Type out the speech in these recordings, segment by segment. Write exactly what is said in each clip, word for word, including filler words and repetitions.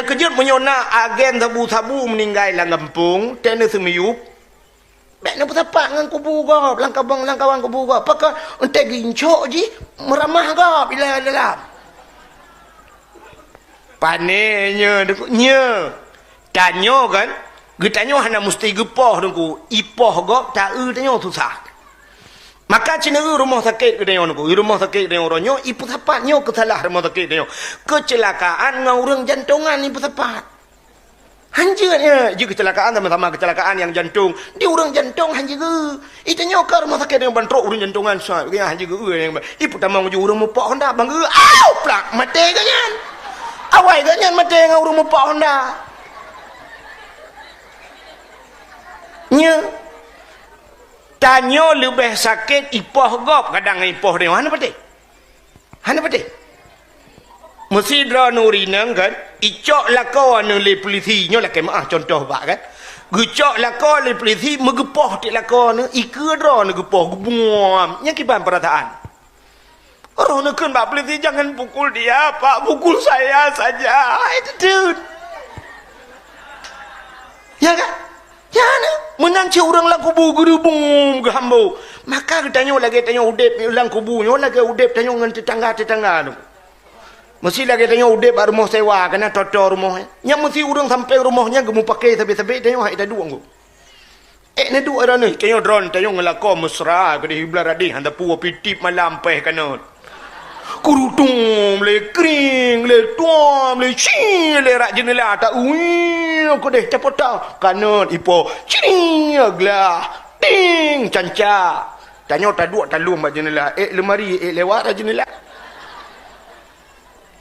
Keujeuet meunyoe na agen sabu-sabu meuninggai lam gampông, teuh neuseumiyueb, bèk neupeusapat ngon kubu gob, lam kabong, lam kawan kubu gob. Pakon, eunteuk geuincok jih, meuramah gob ilèe dalam. Pané nyoe, nyoe. Tanyoe kan, geutanyoe hana musti geupoh, Teungku. Ipoh gob, taeu tanyoe susah. Maka cit na rumoh sakét geutanyoe, Teungku. Rumoh sakét geutanyoe uroe nyoe, ipeusapat nyoe keusalah rumoh sakét tanyoe. Keuceulakaan ngon ureueng jantongan ipeusapat. Hanjeuet nyan, jeuet keuceulakaan sama-sama keuceulakaan nyang jantong. Di ureueng jantong hanjeuet geu. Itanyoe ka rumoh sakét nyang ban trok ureueng jantongan sa, nyang hanjeuet geu, nyang ba-, ipeutamong ju ureueng mupok honda bang geu. Au, plak, maté geuh nyan. Awai geuh nyan maté ngon ureueng mupok honda. Nyoe. Tanyoe leubeh sakét ipoh gob kadang ipoh tanyoe. Hana patéh. Hana patéh. Meusidroe nuri nang kan, icok lakoe neuh lé pulisi, nyoe lakèe meu'ah contoh bak kan. Geucok lakoe lé pulisi, meugeupoh tiep lakoe neuh, ikeue droeneuh geupoh, geubuam. Nyan kiban peurasaan. Roh neukheun bak pulisi, "Jangan pukul dia, Pak, pukul saya saja." Hai, teuteuet. Ya kan? Ya, na. Meunan cit ureueng lam kubu geurubung geuhambo. Maka geutanyoe lagèe tanyoe udép lam kubu nyoe lagèe udép tanyoe ngon tetangga-tetangga tu. Meusti lagèe tanyoe udép bak rumoh sewa, kana toto rumoh nyan. Nyan meusti ureueng sampéng rumoh nyan geumeupaké sabé-sabé tanyoe hai taduek ngon. Eh, neuduek droeneuh, tanyoe droen, tanyoe ngon lakoe mesra, keudeh hibla radeh, hana peue pih tiep malam pèh kanot. Kurutum lé kring, lé tuam, lé ci, lé rak jeunela ta ui, keudeh tapota kanot ipo, ciri glah, ting canca. Tanyoe taduek talom bak jeunela, eh, leumari, eh, lewat rak jeunela.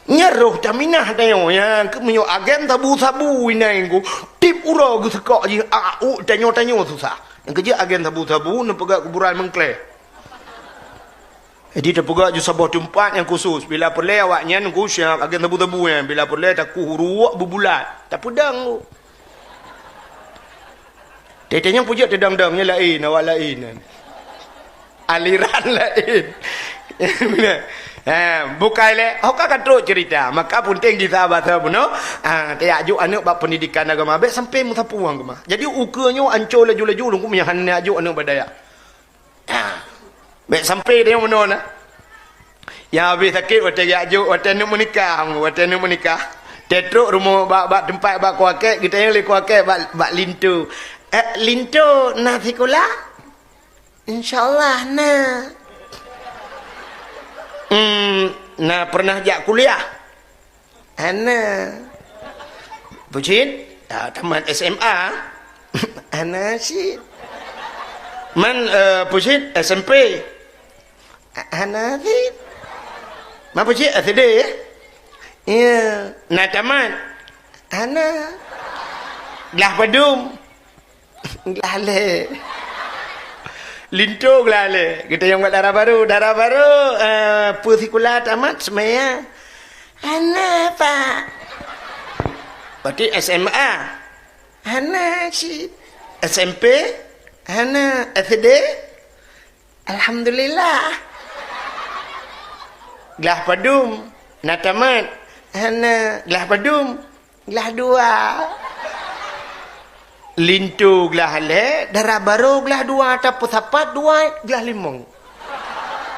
Nyan roh taminah tanyoe, nyan keuh meunyoe agen sabu-sabu inan ku, tiep uroe geuseukok jih, a, u, tanyoe-tanyoe susah. Nyang keujeuet agen sabu-sabu neupeugah kuburan meuklèe. Jadi teupeugah ju saboh teumpat nyang khusus. Bila peureulèe awak nyan ku siap agen sabu-sabu nyan. Bila peureulèe takuh uruek beubulat. Tapeudong ku. Teuh-teuh nyang peujeuet teudong-dong nyan laén, awak laén nyan. Aliran laén. Ha, bukai lé. Ho ka ka trok cerita. Maka penting di sahabat bunoe. Ha, tajak jok aneuk bak pendidikan agama. Bèk sampai meusapeue agama. Jadi ukeue nyoe ancô laju-laju lungkung meuhan jak jok aneuk bak dayah. Ha. Bèk sampai tanyoe meunoe na. Nyang habéh sakét watèe geujak jok, watèe neuk meunikah, watèe neuk meunikah. Teutrok rumoh bak, bak teumpat bak kuakèe, geutanyong lé kuakèe bak, bak linto. "Eh, linto na sikula?" "Insya Allah na." "Hmm, na pernah jak kuliah?" "Hana." "Peue cit?" "Ah, tamat S M A." "Hana cit." "Man, eh, peue cit?" "S M P." "Hana cit." "Man peue cit?" "S D." "Iya." "Na tamat?" "Hana." "Glah padum?" "Glah lhèe." Linto glah lhèe. Geutanyong bak dara barô. "Dara barô, eh, peue sikula tamat?" "Seumaya." "Hana, Pak." "Berarti S M A?" "Hana cit." "S M P?" "Hana." "S D?" "Alhamdulillah." "Glah padum?" "Na tamat." "Hana." "Glah padum?" "Glah dua." Linto glah lhèe, dara barô glah dua, tapeusapat dua, glah limong.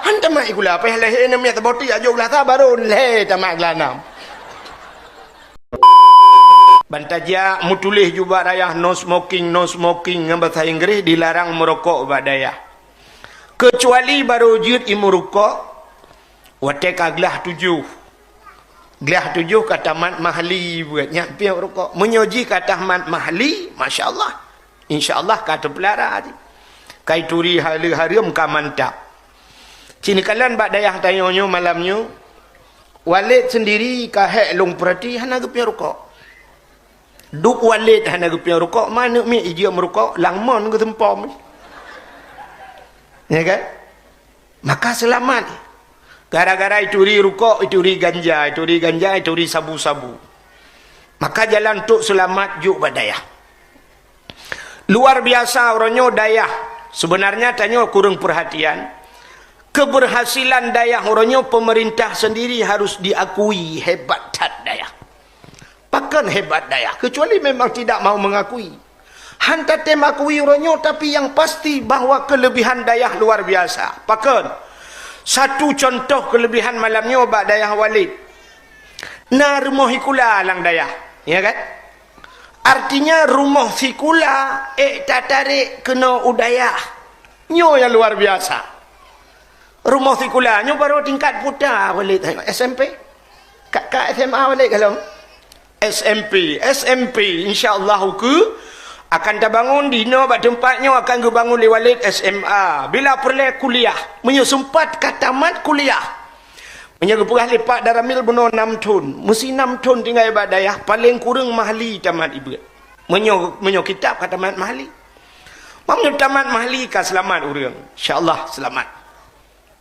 Han tamat sikula, payah lahé aneuk miet saboh teuk jak jok glah sa, barô lhèe tamat glah nam. Ban tajak meutuléh ju bak dayah no smoking, no smoking ngon basa Inggréh, dilarang meurokok bak dayah. Keucuali barô jeuet imeurukok watèe ka glah tujoh. Glah tujoh ka tamat mahli buet, nyan piôh rukok. Meunyoe jih ka tamat mahli, masya Allah. Insya Allah ka teupeulara jih. Ka ituri haleue hareuem ka mantap. Ci neukalon bak dayah tanyoe nyoe malam nyoe, Walid seundiri ka hék lôn peurati hana geupiôh rukok. Dub Walid hana geupiôh rukok, ma aneuk miet ijeuet meurukok, lam mon geuseumpom. Ya kan? Maka seulamat. Gara-gara ituri rukok, ituri ganja, ituri ganja, ituri sabu-sabu. Maka jalan untuk seulamat jok bak dayah. Luar biasa uroe nyoe dayah. Sebenarnya tanyoe kureueng peurhatian. Keberhasilan dayah uroe nyoe, pemerintah sendiri harus diakui, hebat that dayah. Pakon Kan hebat dayah, kecuali memang tidak mau mengakui. Han tatem akui uroe nyoe, tapi yang pasti bahwa kelebihan dayah luar biasa. Pakon? Satu contoh kelebihan malam nyoe bak dayah Walid. Na rumoh sikula lam dayah, ya kan? Artinya rumoh sikula ék tatarek keunoe u dayah. Nyoe nyang luar biasa. Rumoh sikula nyoe baru tingkat puta Walid, S M P. Ka, ka S M A Walid ka lom? S M P, S M P, insya Allah ukeue akan tabangun di inoe bak teumpat nyoe akan geubangun lé Walid S M A. Bila peureulée kuliah, meunyoe seumpat ka tamat kuliah. Meunyoe geupeugah lé Pak Daramil bunoe nam thon, meusi nam thon tinggai bak dayah, paleng kureueng mahali tamat ibuet. Meunyoe, meunyoe kitab ka tamat mahali. Meunyoe tamat mahali ka seulamat ureuëng, insya Allah seulamat.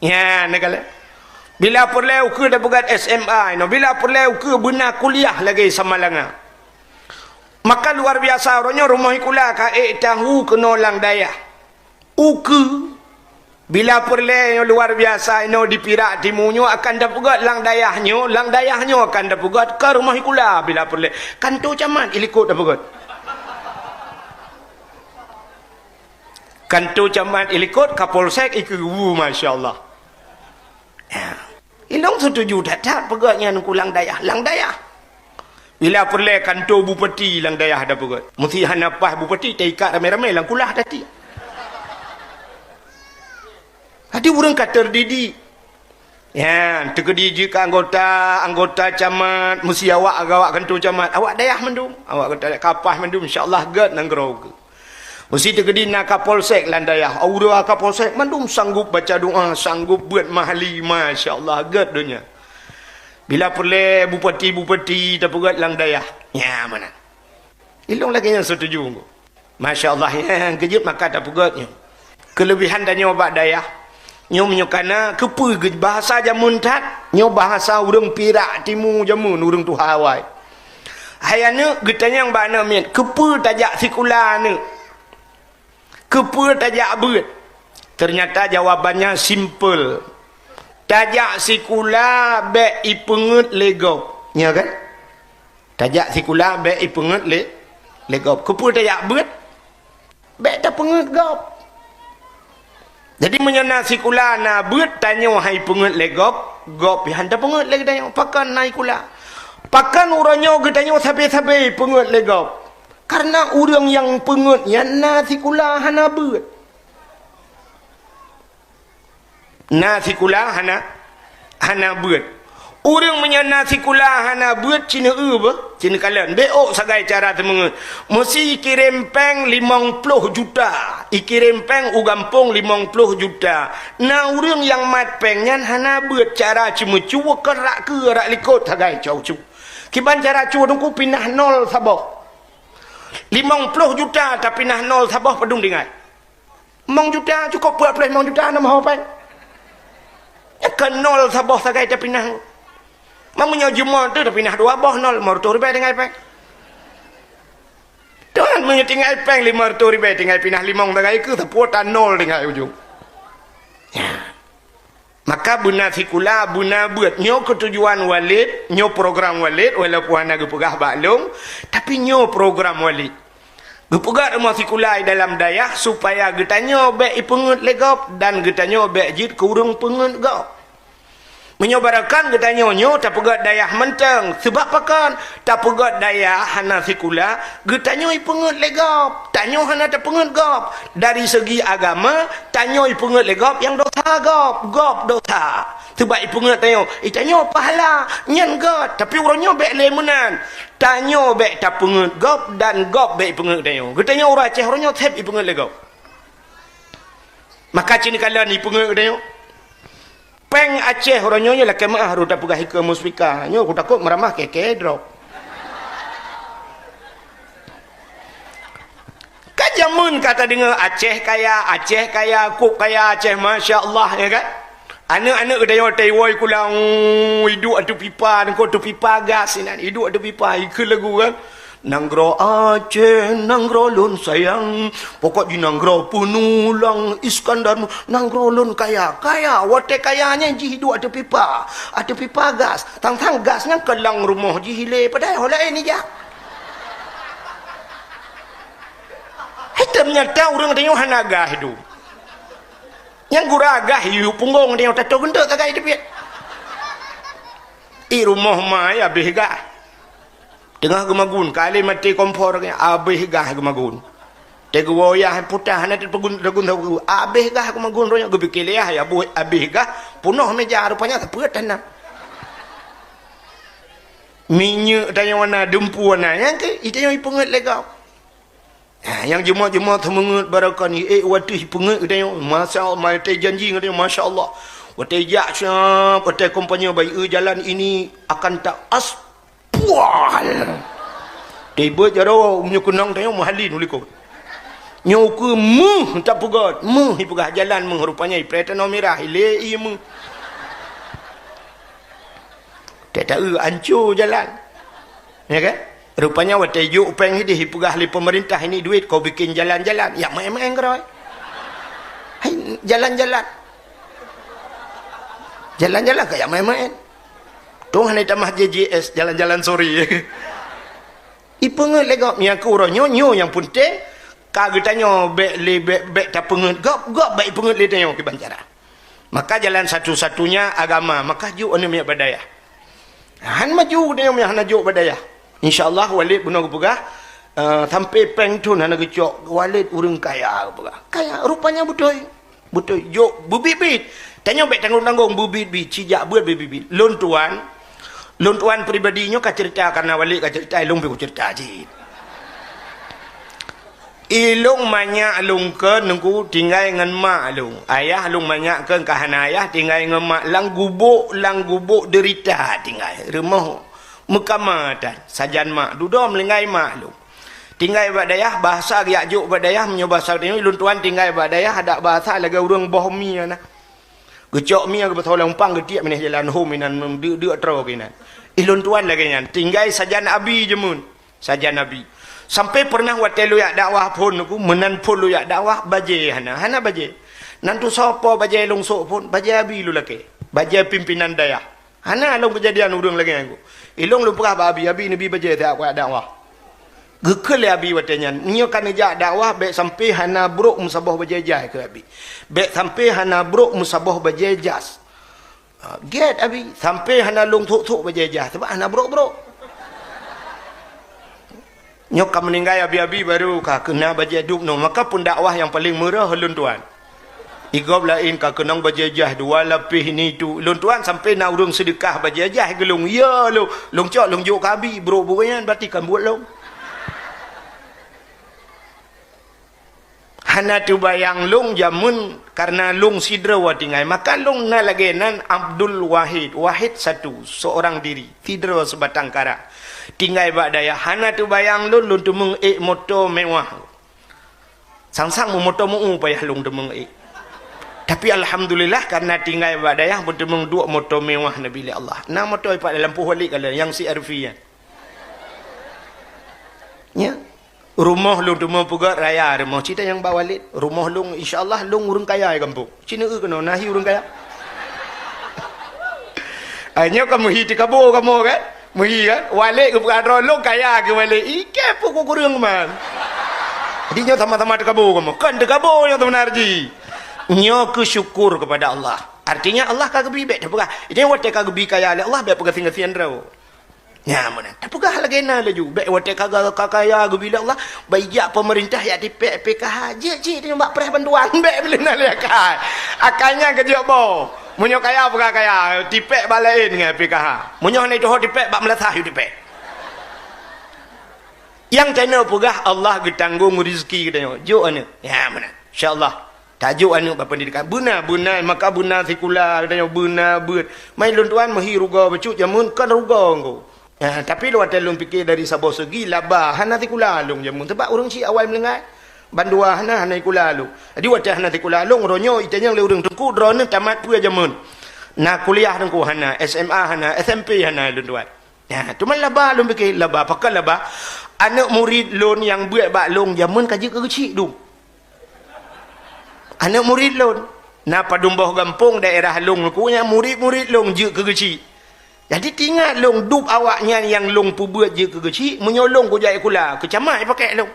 Nyan, neukalon. Bila peureulée ukeue tapeugét S M A inoe, bila peureulée ukeue beuna kuliah lagée Samalanga. Maka luar biasa, uroe nyoe rumoh sikula ka ék tahu keunoe lam dayah. Ukeue, bila peureulée nyoe luar biasa inoe di Pirak Timu nyoe akan tapeugét lam dayah nyoe, lam dayah nyoe akan tapeugét keu rumoh sikula bila peureulée. Kantô camat ilikot tapeugét. Kantô camat ilikot, Kapolsek ikeu, wu, masya Allah. Ya. Ilong setuju that-that peugét nyan ku lam dayah, lam dayah. Bila peureulée kantô bupati lam dayah tapeugét. Meusi hana paih bupati taikat ramé-ramé lam kulah tati. Jadi ureuëng ka terdidik. Ya, teukeudi jeuet keu anggota, anggota camat, meusi awak, awak kantô camat, awak dayah mandum, awak kantô ka paih mandum, insya Allah gét nanggroe ukeue. Meusi teukeudi na Kapolsek lam dayah, aura Kapolsek mandum sanggup baca doa, sanggup beuet mahali, masya Allah gét donya. Bila peureulée bupati-bupati tapeugét lam dayah, nya meunan. Ilong lagée nyan setuju. Masya Allah, nyang keujeuet maka tapeugét nyoe. Keulebihan tanyoe bak dayah. Nyoe meunyoe kana, keupeue geu-, bahasa jameun that? Nyoe bahasa ureuëng Pirak Timu jameun, ureuëng tuha awai. Hai aneuëk, geutanyong bak aneuëk miet, keupeue tajak sikula aneuëk? Keupeue tajak beuet? Teunyata jawabannya simple. Tajak sikula bék ipeungét lé gob. Nya kan? Tajak sikula bék ipeungét lé, lé gob. Keupeue tajak beuet? Bék tapeungét gob. Jadi meunyoe na sikula na beuet tanyoe han ipeungét lé gob, gob han tapeungét lé geutanyoe. Pakon na sikula? Pakon uroe nyoe geutanyoe sabe-sabe ipeungét lé gob? Karena ureuëng nyang peungét nyan na sikula hana beuet. Na sikula hana, hana beuet. Ureuëng meunyoe na sikula hana beuet, ci neu-eu beuh, ci neukalon. Bék ôk sagai cara teumeungét. Meusi ikirém péng limong ploh juta. Ikirém péng u gampông limong ploh juta. Na ureuëng nyang mat péng nyan hana beuet cara ceumeucue keu rak keue rak likot sagai cau cu. Kiban cara cue teungku pinah nol saboh. Limong ploh juta tapinah nol saboh padum tinggai. Limong juta, cukup peuet ploh limong juta na meuho péng. Nyan ka nol saboh sagai tapinah. Meunyoe jumôt teuh tapinah dua boh nol, lima reutôh ribèe tinggai péng. Tuhan meunyoe tinggai péng lima reutôh ribèe tinggai pinah limong sagai keu sapeue ta nol tinggai ujong. Ya. Maka beuna sikula, beuna beuet. Nyoe keutujuan Walid, nyoe program Walid, walaupun hana geupeugah bak lôn, tapi nyoe program Walid. Geupeugah rumoh sikula di dalam dayah supaya geutanyoe bék ipeungét lé gob dan geutanyoe bék jeuet keu ureuëng peungét gob. Meunyoe barokon geutanyoe nyoe tapeugét dayah mantong, sabab pakon? Tapeugét dayah hana sikula, geutanyoe ipeungét lé gob, tanyoe hana tapeungét gob. Dari segi agama, tanyoe ipeungét lé gob nyang dosa gob, gob dosa. Sabab ipeungét tanyoe, i tanyoe pahala, nyan gét. Tapi uroe nyoe bék lé meunan. Tanyoe bék tapeungét gob dan gob bék ipeungét tanyoe. Geutanyoe ureuëng Aceh uroe nyoe seb ipeungét lé gob. Maka ci neukalon ipeungét tanyoe. Péng Aceh uroe nyoe nyoe lakée meuáh rot tapeugah ikeue muspika. Nyoe kutakot meuramah kée-kée drop. Ka jameun ka tadeungoe Aceh kaya, Aceh kaya, kok kaya Aceh, masya Allah, ya kan? Aneuëk-aneuëk geutanyoe taiwoe kulang, iduek ateueh pipa, nangko ateueh pipa gas inan, iduek ateueh pipa, ikeue lagu kan? Nanggroe Aceh, nanggroe lôn sayang, pokok jih nanggroe peunulang Iskandar, nanggroe lôn kaya, kaya, watée kaya nyan jih iduek ateueh pipa, ateueh pipa gas, tang-tang gas nyan keulang rumoh jih ilée, padahai ho laén ijak. Teunyata ureuëng tanyoe hana gah itu. Nyang gura gah yue punggong tanyoe tato geunteuk tagai teubiet. I rumoh ma ya abéh gah. Teungoh geumagun, ka lheueh maté kompor, abéh gah geumagun. Teuh geuwoe yah putah, hana teupegun, teugun, abéh gah geumagun, roh nyoe geupike lé yah, ya bu-, abéh gah, punoh meja, rupanya teupeuet hana. Minyeuk tanyoe na, dumpeue na, nyang keu, i tanyoe ipeungeut lé gob. Ha, nyang jeumot-jeumot seumeungeut barokon, eh, watèe ipeungeut geutanyoe, masya Allah, watèe janji geutanyoe, masya Allah. Watèe jak siap, watèe kompanye bak, eh, jalan ini akan tak as-, Pual. Tibeuet jaroe, meunyoe keunong tanyoe meuhalin u likot. Nyoe keu meuh tapeugöt, meuh ipeugah jalan meuh, rupanya ipreh tanoh mirah, ilée ié meuh. Teu-teu anco jalan. Ya kan? Rupanya watèe jok péng hideh ipeugah lé peumeurintah, "Ini duit kau bikin jalan-jalan." Ya maén-maén keurôi. Hai, jalan-jalan. Jalan-jalan ka ya maén-maén. Tuh hana tamah J J S, jalan-jalan sore. Ipeungeut lé gob nyang keu uroe nyoe, nyoe nyang peunteng. Ka geutanyoe bék lé, bék, bék tapeungeut gob, gob bék ipeungeut lé tanyoe kiban cara. Maka jalan satu-satunya agama, maka jok aneuk miet bak dayah. Han maju tanyoe meuhana jok bak dayah. Insya Allah Walid bunoe geupeugah, eh, sampai péng thon hana geucok, Walid ureuëng kaya geupeugah. Kaya, rupanya beutôi. Beutôi, jok beubiet-biet. Tanyoe bék tanggong-tanggong beubiet-biet, sijak beuet beubiet-biet. Lôn tuan, lôn tuan pribadi nyoe ka ceurita, karena Walid ka ceurita, ilôn pih kuceurita cit. Ilôn manyak lôn kheun nungku tinggai ngon mak lôn. Ayah lôn manyak kheun ka hana ayah, tinggai ngon mak lam gubok, lam gubok deurita tinggai. Rumoh meukama tan, sajan mak, dudoe meulinggai mak lôn. Tinggai bak dayah, bahasa geujak jok bak dayah, meunyoe bahasa tanyoe, ilôn tuan tinggai bak dayah, adak bahasa lagèe ureuëng boh mie na. Geucok mie geupeutho lam umpang, geutiek binéh jalan hom inan, deuk-deuk troe keunan. Ilôn tuan lagèe nyan, tinggai sajan abi jameun. Sajan abi. Sampai peureunah watèe lôn jak dakwah phon nungku, meunan phon lôn jak dakwah, bajèe hana, hana bajèe. Nan tusoe po bajèe lôn sôk phon, bajèe abi lôn lakèe. Bajèe pimpinan dayah. Hana lôn keujadian ureuëng lagèe nyan. Ilôn lôn peugah bak abi, "Abi, neubi bajèe siat kujak dakwah." Geukheun lé abi watèe nyan, "Meunyoe ka neujak dakwah, bék sampai hana brok meusaboh bajèe jas," kheun abi. "Bék sampai hana brok meusaboh bajèe jas." Ha, gét abi, sampai hana lôn sôk-sôk bajèe jas, sabab hana brok-brok. Nyoe ka meuninggai abi-abi baru ka keuna bajèe dub nyoe, maka peundakwah nyang paleng meurah lôn tuan. Igob laén ka keunong bajèe jas dua lapéh ini tu. Lôn tuan sampai na ureuëng seudeukah bajèe jas keu lôn. Ya lôn, lôn cok lôn jok keu abi, brok buet nyan berarti kan buet lôn. Hana teubayang lôn jameun karena lôn sidroe tinggai. Maka lôn na lagèe nan Abdul Wahid, Wahid satu, seorang diri, sidroe seubatang kara. Tinggai bak dayah, hana teubayang lôn, lôn teumeung ék moto mewah. Sang-sang meumoto meu payah lôn teumeung ék. Tapi alhamdulillah, karena tinggai bak dayah, beuteumeung duek moto mewah neubi lé Allah. Na moto ipat dalam poh Walid kala nyang C R V nyan. Nya. Rumoh lôn teumeung peugöt raya rumoh. Cit tanyong bak Walid, rumoh lôn, insya Allah lôn ureuëng kaya di gampông. Cit neueu keunoe, na hi ureuëng kaya. Ai nyoe ka meuhi teukaboe kamoe kan? Meuhi kan? Walid geupeugah droe lôn kaya keu Walid. Ikei peuku kureueng man. Jadi nyoe sama-sama teukaboe kamoe. Kon teukaboe nyoe seubeuna jih. Nyoe keu syukur kepada Allah. Artinya Allah ka geubi bék teupeugah. Jadi watèe ka geubi kaya lé Allah bék peugasien-gasien droe. Nyan meunan. Tapeugah lagèe na laju. Bék watèe ka, ka, ka kaya geubi lé Allah, bak ijak peumeurintah jak tipék P K H. Jeuet cit nyoe bak preh bantuan. Bék beli na lé akai. Akai nyan keujeuet boh. Meunyoe kaya peugah kaya, tipék bak laén ngon P K H. Meunyoe hana jituho tipék, bak meulasah yue tipék. Nyang tanyoe peugah Allah geutanggong rezeki geutanyoe. Jok aneuk. Nyan meunan. Insya Allah. Tajok aneuk bak pendidikan. Beuna, beuna, maka beuna sikula, geutanyoe beuna beuet. Mai lôn tuan meuhi rugoe bacut jameun kon rugoe engko. Eh, tapi lôn watèe lôn pike dari saboh segi laba, hana sikula lôn jameun. Sabab ureuëng chik awai meulinggai. Bandua hana, hana sikula lôn. Jadi watèe hana sikula lôn, uroe nyoe itanyong lé ureuëng teungku, droeneuh tamat peue jameun. Na kuliah teungku hana, S M A hana, S M P hana lôn tuan. Nah, teuma laba lôn pike, laba, pakon laba? Aneuk murit lôn nyang beuet bak lôn jameun ka jeuet keu geuchik dum. Aneuk murit lôn, na padum boh gampông daerah lôn, ku nyan murit-murit lôn jeuet keu geuchik. Jadi teuingat lôn dub awaknyan nyang lôn peubeuet jeuet keu geuchik, meunyoe lôn kujak sikula, keu camat jipakèk lôn.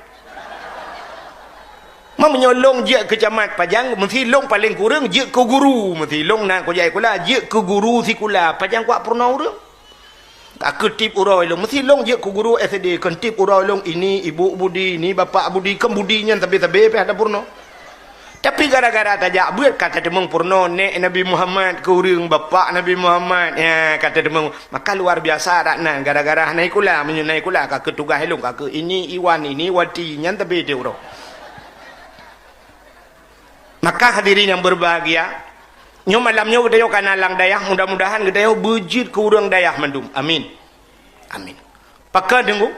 Meunyoe lôn jeuet keu camat pajan, meusti lôn paleng kureueng jeuet keu guru, meusti lôn na kujak sikula, jeuet keu guru sikula, pajan kuat peurunoe ureuëng. Ka keu tieb uroe lôn, meusti lôn jeuet keu guru S D, kon tieb uroe lôn, ini ibu budi, ini bapak budi, kon budi nyan sabe-sabe pih hana peurunoe. Tapi gara-gara tajak beuet ka tateumeung peurunoe nèk Nabi Muhammad keu ureuëng, bapak Nabi Muhammad, ya, ka tateumeung. Maka luar biasa dak nan, gara-gara hana sikula, meunyoe na sikula ka keu tugaih lôn, ka keu ini Iwan, ini Wati, nyan sabe tieb uroe. Maka hadirin yang berbahagia, nyoe malam nyoe geutanyoe ka na lam dayah, mudah-mudahan geutanyoe beujeuet keu ureuëng dayah mandum. Amin. Amin. Pakon teungku?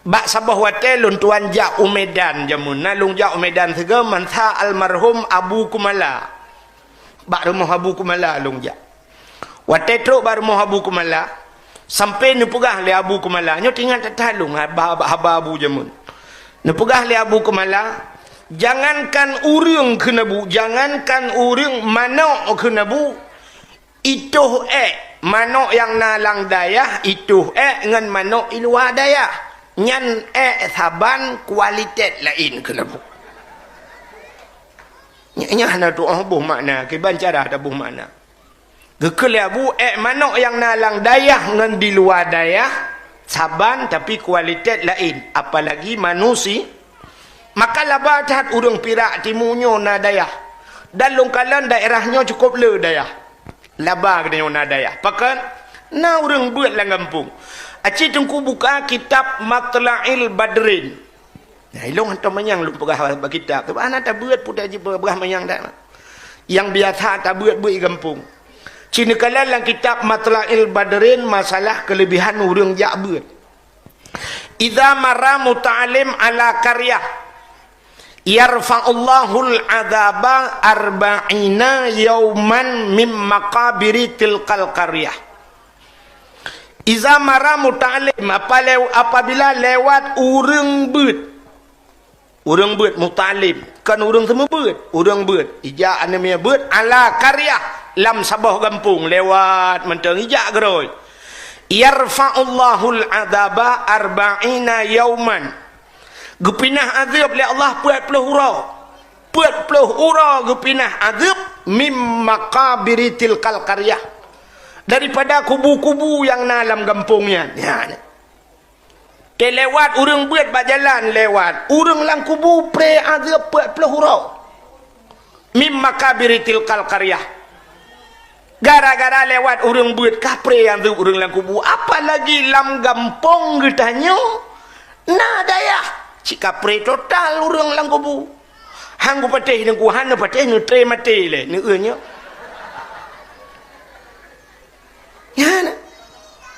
Bak saboh watée lôn tuan jak u Medan jameun. Na lôn jak u Medan sigoe mansa almarhum Abu Kumala. Bak rumoh Abu Kumala lôn jak. Watée trok bak rumoh Abu Kumala, sampoe neupeugah lé Abu Kumala, nyoe teuingat that-that lôn haba, haba Abu jameun. Neupeugah lé Abu Kumala, jangankan ureuëng keuneuk bu, jangankan ureuëng, manok keuneuk bu, itoh ék, manok nyang na lam dayah, itoh ék ngon manok i luwa dayah, nyan ék saban kualitas laén keuneuk bu. Nyan, nyan hana tuoh boh makna, kiban cara taboh makna. Geukheun lé Abu, ék manok nyang na lam dayah ngon di luwa dayah saban, tapi kualitas laén, apalagi manusi-, maka laba that ureuëng Pirak timu nyoe na dayah. Dan lôn kalon daerah nyoe cukup le dayah. Laba geutanyoe na dayah. Pakon? Na ureuëng beuet lam gampông. Aci teungku buka kitab Matla'il Badrin. Nah, ilong hantom manyang lôn peugah bak kitab tu. Hana tabeuet putée jipeugah manyang dak. Nyang biasa tabeuet-beuet i gampông. Ci neukalon lam kitab Matla'il Badrin masalah keulebihan ureuëng jak beuet. Idza mara muta'allim ala qaryah, yarfa'ullahul adzaba arba'ina yauman mim maqabiri tilkal qaryah. Iza mara muta'allim, apa lew-, apabila lewat ureuëng beuet. Ureuëng beuet muta'allim, kon ureuëng seumeubeuet, ureuëng beuet. Ijak aneuk miet beuet, ala qaryah, lam saboh gampông, lewat mantong ijak geurôi. Yarfa'ullahul adzaba arba'ina yauman. Geupinah azeueb lé Allah peuet ploh uroe. Peuet ploh uroe geupinah azeueb mim maqabiri tilkal qaryah. Daripada kubu-kubu nyang na lam gampông nyan. Nyan. Teulewat ureuëng beuet bak jalan lewat. Ureuëng lam kubu pré azeueb peuet ploh uroe. Mim maqabiri tilkal qaryah. Gara-gara lewat ureuëng beuet kapré nyang zeueb ureuëng lam kubu. Apalagi lam gampông geutanyoe na dayah. Cit kapré total ureuëng lam kubu. Han geupatéh teungku, han neupatéh neutré maté lé, neueu nyoe. Nyan,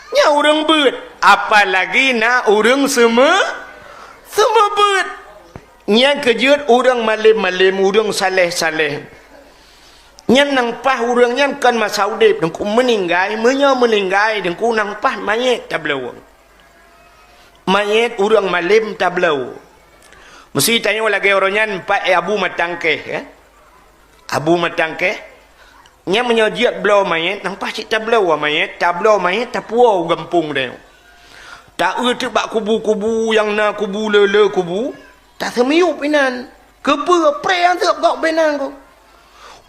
nyan ureuëng beuet, apalagi na ureuëng seumeu-, seumeu beuet. Nyan keujeuet ureuëng malém-malém, ureuëng saléh-saléh. Nyan nyang paih ureuëng nyan kon masa udeb, teungku meuninggai, meunyoe meuninggai, teungku nyang paih manyét tabloe. Manyét ureuëng malém tabloe. Meusi tanyoe lagée uroe nyan pat Abu Matangkeh, eh? Abu Matangkeh, nyan meunyoe jeuet bloe manyét, nyang paih cit tabloe manyét, tabloe manyét, tapuwoe u gampông tanyoe. Taeu teuk bak kubu-kubu nyang na kubu le-le kubu, taseumiyueb inan. Keupeue pré nyang seueb gob beunan ko?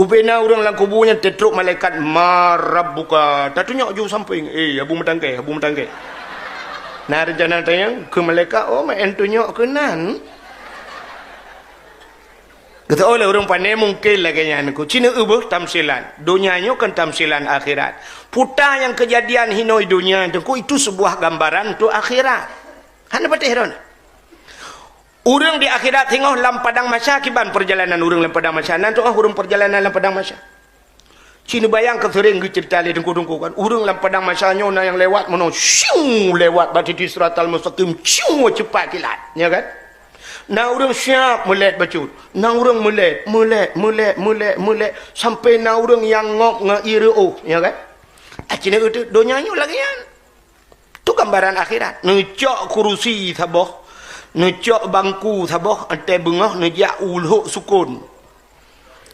Ubena ureuëng lam kubu nyan teutrok malaikat marabbuka. Tatunyok ju sampéng, "Eh, Abu Matangkeh, Abu Matangkeh." Na rencana tanyong keu malaikat, "Oh, maén tunyok keunan." Kata oleh ureuëng pane mungkin lagée nyan ko. Cina ubeuh tamsilan. Donya nyoe kan tamsilan akhirat. Puta nyang kejadian hinoe donya teungku itu sebuah gambaran untuk akhirat. Hana patéh ron. Ureuëng di akhirat singoh lam padang mahsyar kiban perjalanan ureuëng lam padang mahsyar. Nan tu ah ureuëng perjalanan lam padang mahsyar. Cina bayang keu sering geucerita lé teungku-teungku kan. Ureuëng lam padang mahsyar nyoe na nyang lewat meunoe, syuu lewat bak titi siratal mustaqim, syuu cepat kilat, ya kan? Na ureuëng siap meulet bacut, na ureuëng meulet, meulet, meulet, meulet, meulet, sampai na ureuëng nyang ngop ngon ireuoh, ya kan? Ah, cina itu donya nyoe lagée nyan. Tu gambaran akhirat. Neucok kurusi saboh, neucok bangku saboh, até beungoh neujak u lhok sukon.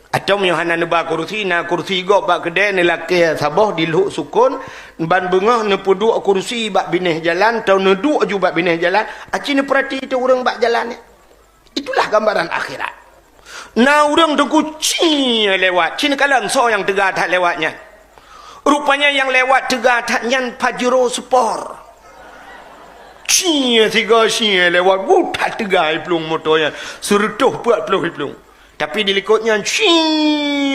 Atau meunyoe hana neuba kurusi, na kurusi gob bak keudée neulakée saboh di lhok sukon, ban beungoh neupeuduek kurusi bak binéh jalan, atau neuduek ju bak binéh jalan, aci neupeurati teu ureuëng bak jalan nyan. Itulah gambaran akhirat. Na ureuëng teungku ci lewat, ci neukalon soe nyang teuga that lewat nyan. Rupanya nyang lewat teuga that nyan Pajero Sport. Ci siga ci lewat, gu that teuga i plueng moto nyan, seureutôh peuet ploh i plueng. Tapi di likot nyan, ci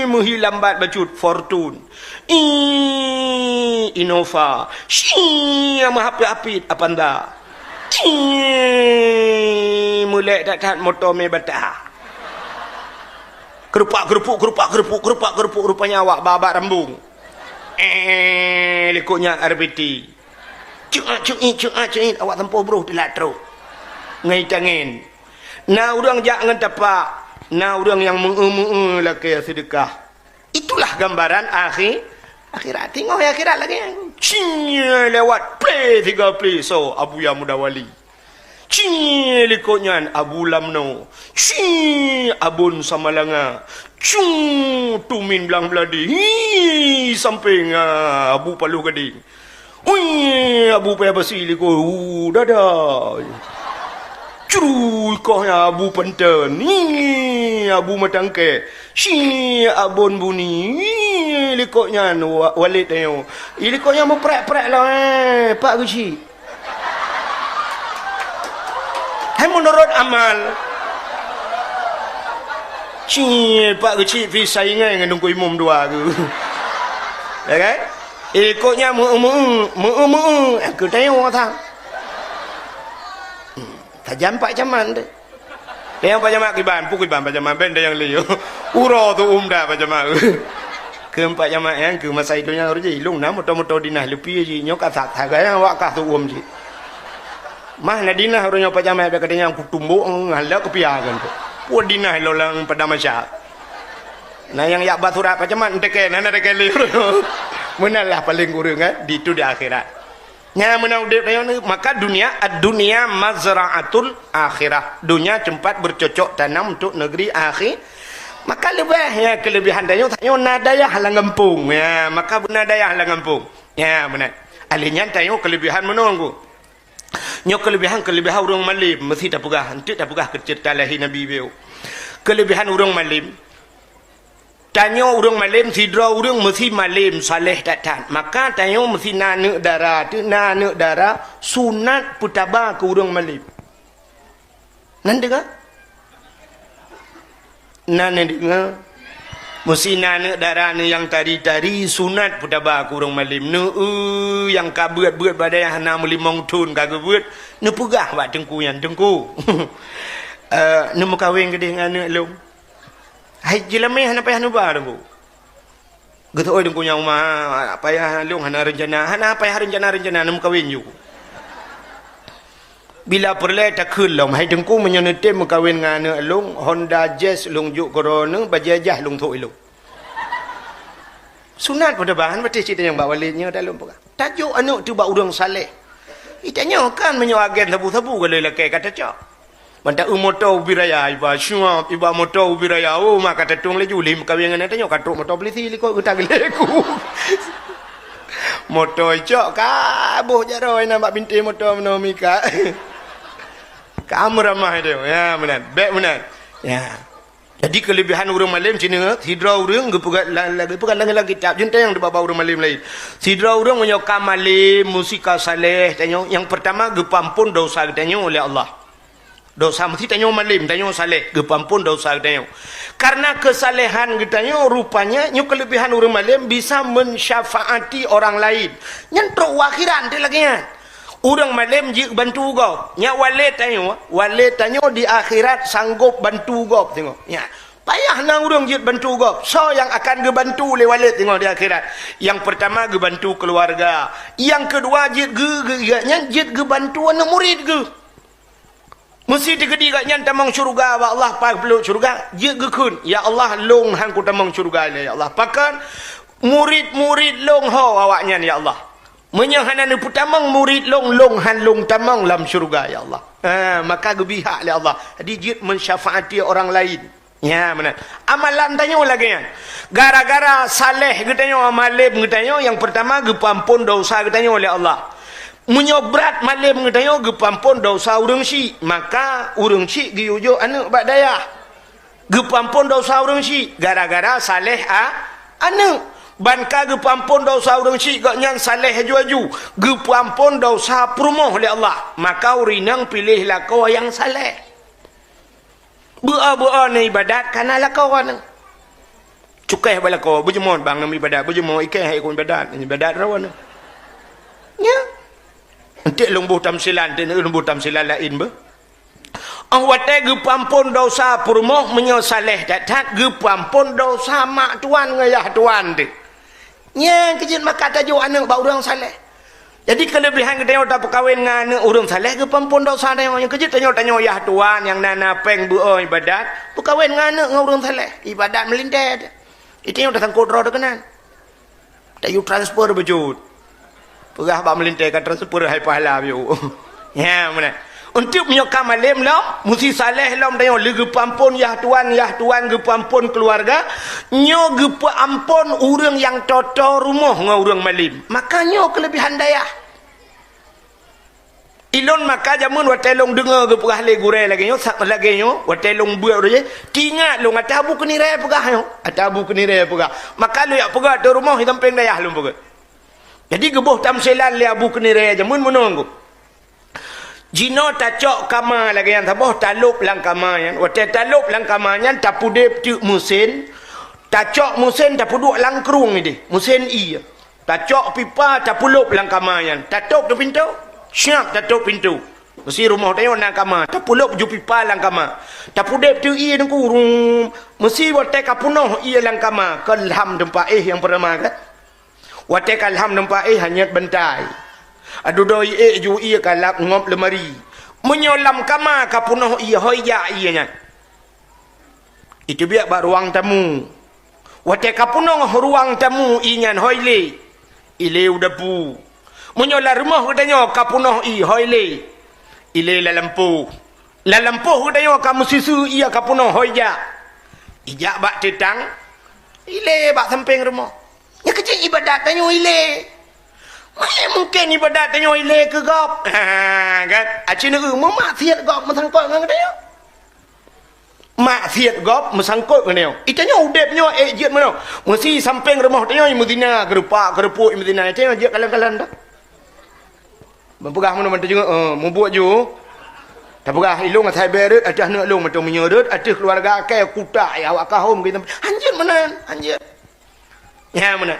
meuhi lambat bacut Fortune. I Innova. Ci meuhapit-hapit Avanza. Ci meulek that-that moto mé bata. Keurupak-keurupuk, keurupak-keurupuk, keurupak-keurupuk, rupanya awak babak rambung. Eh, likot nyan R B T. Cuat, cuit, cuat, cuit, awak sampoe broh teulat trok. Ngai tangen. Na ureuëng jak ngon tapak, na ureuëng nyang meu-eu-meu-eu lakée seudeukah. Itulah gambaran akhi-, akhirat. Teungoh akhirat lagée nyan. Ci lewat, plé siga plé, soe, Abuya Muda Wali. Ci likot nyan Abu Lamno. Ci Abon Samalanga. Cu Tumin Blang Beuladi. Hi sampéng, ah, Abu Paloh Gadeng. Ui, Abu Paya Basi likot. Uh, dada. Cru ikoh nyan Abu Panten. Hi Abu Matangkée. Ci Abon Buni. Hi likot nyan wa-, Walid tanyoe. Hi likot nyan meuprek-prek lah, eh, Pak Geuchik. Hai meunurot amal. Ci Pak Geuchik pih saingan ngon Teungku Imum dua ke. Ya kan? Ikutnya meu-, meu-, meu-, meu-, eh, keu tanyoe that. Hmm, tajam Pak Camat tu. Nyang Pak Camat kiban, pu kiban Pak Camat, ben nyang liu. Uroe tu umda Pak Camat. Keu Pak Camat nyan, keu masa itu nyan ureueng jih, lôn na moto-moto dinah leupie jih, nyoe ka that sagai nyang awak kah tuom jih. Mah na dinah ureueng nyoe Pak Camat, bèk kata nyang kutumbok ngalak keupiakan tu. Pu dinah lolang pada masa. Na nyang yak ba surat Pak Camat, enteke, na, na enteke lé. Meunan lah paling kureueng, eh, di tu di akhirat. Nyan meunan udép tanyoe ni, maka dunia, ad-dunya mazra'atul akhirah. Dunia tempat bercocok tanam untuk negeri akhi-, maka leubeh, ya, kelebihan tanyoe, tanyoe na dayah lam gampông. Ya, maka beuna dayah lam gampông. Ya, meunan. Alèh nyan tanyoe kelebihan meunoe ku. Nyoe kelebihan, kelebihan ureueng malém, meusi tapeugah, enteuk tapeugah keu ceurita lahé Nabi biôh. Kelebihan ureueng malém, Tanyoe ureueng malém, sidroe ureueng meusi malém, saleh that-that. Maka tanyoe meusi na aneuk dara, teuk na aneuk dara, sunat peutaba keu ureueng malém. Na neudeungoe? Na neudeungoe? Meusi na aneuk dara nyang tari-tari, sunat peutaba keu ureueng malém. Neu-eu nyang ka beuet-beuet badai hana meulimong thon ka geubeuet, neupeugah bak teungku nyan, "Teungku, eh, neumeukawen keudeh ngon aneuk lôn." Hai jeulamé hana payah neuba Teungku. Geuteuôi Teungku nyang uma, payah lôn hana reuncana, hana payah reuncana-reuncana neumeukawen ju. Bila peureulèe takheun lom, "Hai Teungku, meunyoe neutem meukawen ngon aneuk lôn, Honda Jazz lôn jok keu droeneuh, bajèe jih lôn sôk ilôn." Sunat peutaba, han patéh cit nyang bak Walid nyoe dah lôn peugah. Tajok aneuk teuh bak ureueng saleh. Itanyoe kan meunyoe agen sabu-sabu ka lheueh lakèe ka tacok. Ban ta-eu moto ubit raya, iba syuab, iba moto ubit raya. Oh, ma ka tatueng laju, lheueh meukawen ngon tanyoe ka trok moto polisi likot geuta geuleku. Moto icok ka boh jaroe na bak bintéh moto meunoe mika. Ka meuramah itu. Ya, meunan. Bèk meunan. Ya. Jadi, keulebihan ureueng malém sineuk, sidroe ureueng geupeugah la-, la-, geupeugah lam, lam kitab, jeuntang nyang teuba bak ureueng malém laén. Sidroe ureueng meunyoe ka malém, meusi ka saleh, tanyoe, nyang peurtama geupeuampon desya geutanyoe lé Allah. Desya meusi tanyoe malém, tanyoe saleh, geupeuampon desya geutanyoe. Karena keusalehan geutanyoe, rupanya nyoe keulebihan ureueng malém bisa mensyafaati orang lain. Nyan trok u akhirat teuh lagèe nyan. Ureueng malém jeuet bantu gob. Nyak walét tanyoe, walét tanyoe di akhirat sanggop bantu gob, teungoh. Nyak, payah na ureueng jeuet bantu gob. Soe nyang akan geubantu lé walét teungoh di akhirat? Nyang peurtama geubantu keuluwarga. Nyang keudua jeuet geu-, geu-, geu-, nyan jeuet geubantu aneuk murit geuh. Meusi teukeudi gobnyan tamong syeuruga bak Allah, paih peuleuk syeuruga, jeuet geukheun, "Ya Allah, lôn han kutamong syeuruga lé, ya Allah. Pakon? Murit-murit lôn ho awaknyan, ya Allah. Meunyoe hana neupeutamong murit lôn, lôn han lôn tamong lam syeuruga, ya Allah." Ha, maka geubri hak lé Allah. Jadi jeuet mensyafaati orang lain. Ya, meunan. Amalan tanyoe lagèe nyan. Gara-gara saleh geutanyoe, malém geutanyoe, nyang peurtama geupeuampon desya geutanyoe lé Allah. Meunyoe brat malém geutanyoe geupeuampon desya ureueng syik, maka ureueng syik geuyue jok aneuk bak dayah. Geupeuamphon desya ureuëng syik gara-gara saleh a-, aneuëk. Ban ka geupeuamphon desya ureuëng syik gobnyan saleh aju-aju, geupeuamphon desya peurumoh lé Allah. Maka ureuëng inong piléh lakoe nyang saleh. Beu-o-beu-o neuibadat kana lakoe neuh. Cukéh bak lakoe, beujeumoe bang neuibadat, beujeumoe ikéh hai kon ibadat, ibadat droe neuh. Nya. Enteuk lôn boh tamsilan, enteuk lôn boh tamsilan laén beuh. Óh watée geupeuamphon desya peurumoh meunyoe saleh that-that, geupeuamphon desya mak tuan ngon yah tuan teuh. Nyang keujeuet maka tajok aneuëk bak ureuëng saleh. Jadi keuleubihan geutanyoe tapeukawen ngon aneuëk ureuëng saleh geupeuamphon desya tanyoe. Nyang keujeuet tanyoe, tanyoe yah tuan nyang na, na péng beu-o ibadat, peukawen ngon aneuëk ngon ureuëng saleh, ibadat meulintée teuh. Di tanyoe tasangkot droe teuh keunan. Tayue transfer beujeuet. Peugah bak meulintée ka transfer hai pahala yue. Ya, meunan. Untuk meunyoe ka malem lom, musti saleh lom tanyoe lé geupeuamphon yah tuan, yah tuan geupeuamphon keuluwarga, nyoe geupeuamphon ureuëng nyang toto rumoh ngon ureuëng malem. Maka nyoe keuleubihan dayah. Ilôn maka jameun watée lôn deungoe geupeugah lé gurée lagée nyoe, sa-, lagée nyoe, watée lôn beuet roh jih, teuingat lôn ata Abu Keunirée peugah nyoe, ata Abu Keunirée peugah. Maka lôn jak peugah ateueh rumoh, i sampéng dayah lôn peugah. Jadi geuboh tamsilan lé Abu Keunirée jameun meunoe. Jinoe tacok kama lagée nyan saboh, talôb lam kama nyan. Watée talôb lam kama nyan, tapudeb teuk meusén, tacok meusén, tapeuduek lam krueng ideh, meusén ié. Tacok pipa, tapeulôb lam kama nyan, tatôb teuk pintoe, siab tatôb pintoe. Meusi rumoh tanyoe na kama, tapeulôb ju pipa lam kama. Tapudeb teuk ié teungku, rum. Meusi watée ka peunoh ié lam kama, keu lham teumpat éh nyang peurama kan. Watée ka lham teumpat éh hanyot bantai. Adudoe ék ju ié ka lap ngop leumari. Meunyoe lam kama ka peunoh ié, hôi jak ié nyan. Iteubiet bak ruang tamu. Watée ka peunoh ruang tamu ié nyan, hôi lé. Ilé u dapu. Meunyoe lam rumoh geutanyoe ka peunoh ié, hôi lé. Ilé lam lampôh. Lam lampôh geutanyoe ka meususu ié ka peunoh, hôi jak. Ijak bak teutang, ilé bak sampéng rumoh. Nyang keucék ibadat tanyoe ilé. Meunan mungken ibadat tanyoe ilé keu gob. Ha, kan? Aci neu meumaksiat gob meusangkot ngon geutanyoe. Maksiat gob meusangkot ngon nyoe. Itanyoe udeb nyoe ék jeuet meunoe. Meusi sampéng rumoh tanyoe meuzina, geurupak, geurupuek meuzina. Itanyoe jeuet kalon-kalon dah. Meupeugah meunoe ban teujeuet, eh, mubuet ju. Tapeugah ilôn asai bée rot ateueh aneuk lôn, meuteumé nyoe rot ateueh keuluwarga kée kutak ya awak kahom gitu. Hanjeuet meunan, hanjeuet. Nyan meunan.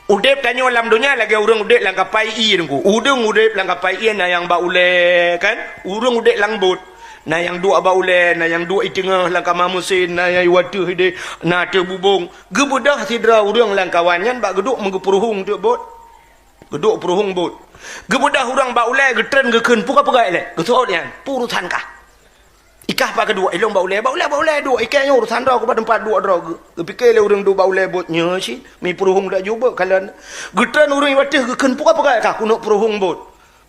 Udeb tanyoe lam donya lagée ureuëng udeb lam kapai ié teungku. Ureuëng udeb lam kapai ié na nyang bak ulée kan? Ureuëng udeb lam bot. Na nyang duek bak ulée, na nyang duek i teungoh lam kama meusén, na nyang i ateueh ideh, na ateueh bubông. Geubeudôh sidroe ureuëng lam kawan nyan bak geuduek meugeupeuruhueng teuk bot. Geuduek peuruhueng bot. Geubeudôh ureuëng bak ulée geutreun geukheun, "Peue ka peugah lé?" Geuseuôt nyan, "Peue urosan kah?" Ikah pat geuduek, ilôn bak ulée, bak ulée, bak ulée duek, ikée nyoe urosan droe, keuba teumpat duek droe geuh. Geupike lé ureuëng duek bak ulée bot nyoe cit, mi peuruhueng dak jubek kalon. Geutreun ureuëng i ateueh geukheun, "Peue ka peugah kah?" "Keuneuk peuruhueng bot."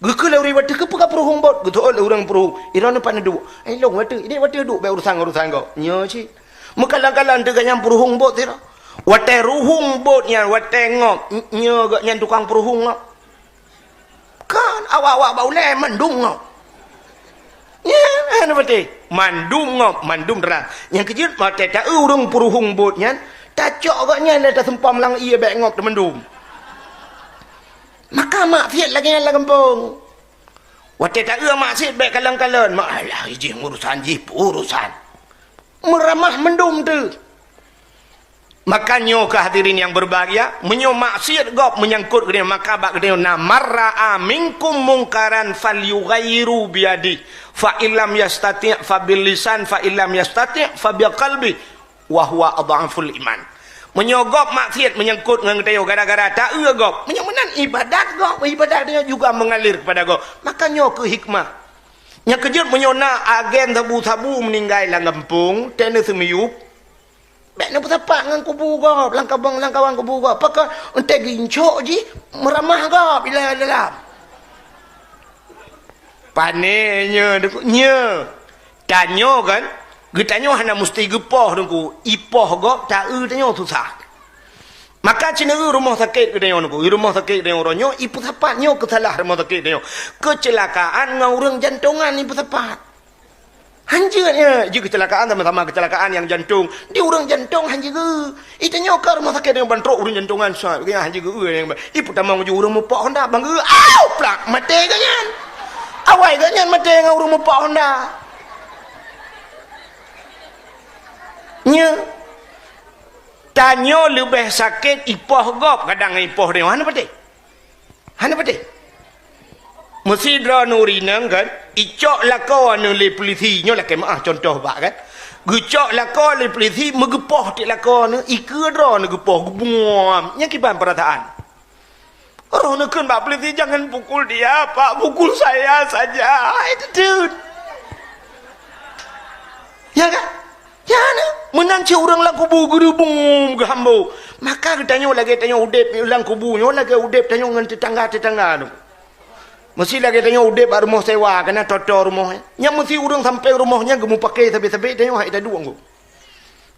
Geukheun lé ureuëng i ateueh, "Keupeue ka peuruhueng bot?" Geuseuôt lé ureuëng peuruhueng, "Ilôn pat neuduek." "Ilôn ateueh, ideh ateueh duek, bék urosan ngon urosan gob." Nyoe cit. Meukalon-kalon teuh gobnyan peuruhueng bot sidroe. Watée ruhueng bot nyan, watée ngop, nyoe gobnyan tukang peuruhueng ngop. Kan awak-awak bak ulée mandum ngop. Nyan, hana patéh. Mandum ngop, mandum terang. Nyang keujeuet watée ta-eu ureuëng peuruhueng bot nyan, tacok gobnyan lé taseumpam lam ié bék ngop teumandum. Maka maksiat lagée nyan lam gampông. Watée ta-eu maksiat bék kalon-kalon, mak alah jih urosan jih, peue urosan. Meuramah mandum teuh. Maka nyoe keuh hadirin nyang berbahagia, meunyoe maksiat gob meunyangkot geutanyoe, maka bak geutanyoe na, "Man ra'a minkum mungkaran falyughayyirhu biyadihi, fa illam yastati' fa bilisan, fa illam yastati' fa biqalbihi, wa huwa adhaful iman." Meunyoe gob maksiat meunyangkot ngon geutanyoe gara-gara ta-eu gob, meunyoe meunan ibadat gob, ibadat geutanyoe juga mengalir kepada gob, maka nyoe keuh hikmah. Nyang keujeuet meunyoe na agen sabu-sabu meuninggai lam gampông, teuh neuseumeuyueb, bék neupeusapat ngon kubu gob, lam kabong, lam kawan kubu gob. Pakon, enteuk gincok jih meuramah gob ilée dalam. Pané nyoe, nyoe. Tanyoe kan, geutanyoe hana musti geupoh teungku, ipoh gob ta-eu tanyoe susah. Maka cit neu rumoh sakét geutanyoe teungku, rumoh sakét geutanyoe uroe nyoe ipeusapat, nyoe keusalah rumoh sakét geutanyoe. Keucilakaan ngon ureuëng jantongan ipeusapat. Jeuet, ya, jeuet kecelakaan sama-sama kecelakaan nyang jantong. Di ureuëng jantong han jeuet. Itanyoe ka rumoh sakét nyang ban trok ureuëng jantongan sa, ya, han jeuet. Ipe tamong ju ureuëng mupok Honda bang geu. Au, plak, maté geuh nyan. Awai geuh nyan maté ngon ureuëng mupok Honda. Nya. Tanyoe leubeh sakét ipoh gob kadang ipoh deungon hana patéh. Hana patéh. Meusidroe nuri nang kan, icok lakoe aneuëk lé polisi, nyoe lakée meuáh contoh bak kan. Geucok lakoe lé polisi, meugeupoh tiek lakoe aneuëk, ikeue droe aneuëk geupoh, geubuam. Nyang kiban peurasaan. Roh neukheun bak polisi, "Jangan pukul dia, Pak, pukul saya saja." Hai teuteuet. Ya kan? Ya, na. Meunan cit ureuëng lam kubu geurubung geuhambo. Maka geutanyoe lagée tanyoe udeb lam kubu nyoe lagée udeb tanyoe ngon tetangga-tetangga tu. Meusi lagée tanyoe udeb bak rumoh sewa, kana toto rumoh. Nyang meusi ureuëng sampeng rumoh nyan geumupake sabe-sabe tanyoe hai taduek nggo.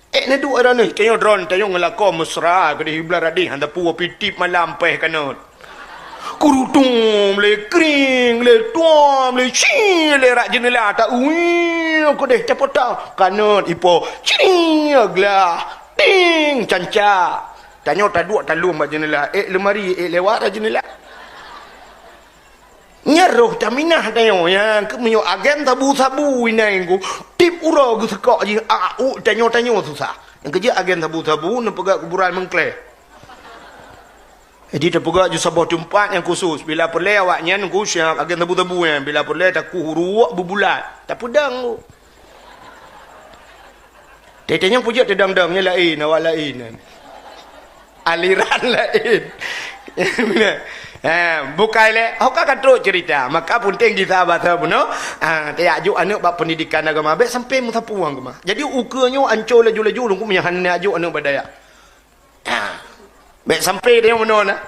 Ék neuduek droeneuh, tanyoe droen tanyoe ngeulakon mesra keudeh hibla radeh hana peue pitip malam péh kanot. Kurutung lé kring lé tuam lé ci lé rak jeunela ta ui keudeh tapota kanot ipo ci glah ting canca. Tanyoe taduek talom bak jeunela, ék leumari ék lewat rak jeunela. Nyan roh taminah tanyoe nyang keumeunyoe agen sabu-sabu inai ngku tip uroe geuseukok jih a u tanyoe-tanyoe susah. Nyang keujeuet agen sabu-sabu neupeugah kuburan meungkleh. Jadi teupeugah ju saboh teumpat nyang khusus bila peureulée awaknyan ngku siap agen sabu-sabu nyan bila peureulée takuh uruek beubulat tapeudang ngku. Teuntée nyang peujeuet teudong-dong nyan laén, awak laén nyan. Aliran laén. Ha, bukai lé, ho ka ka trok cerita. Maka penting gisa bahasa bunoe. Ha, tajak juk aneuk bak pendidikan agama, bék sampai meusapu agama. Jadi ukeue nyoe ancô laju-laju lungkung meunyoe hana juk aneuk bak dayah. Ha. Bék sampai tanyoe meunoe na.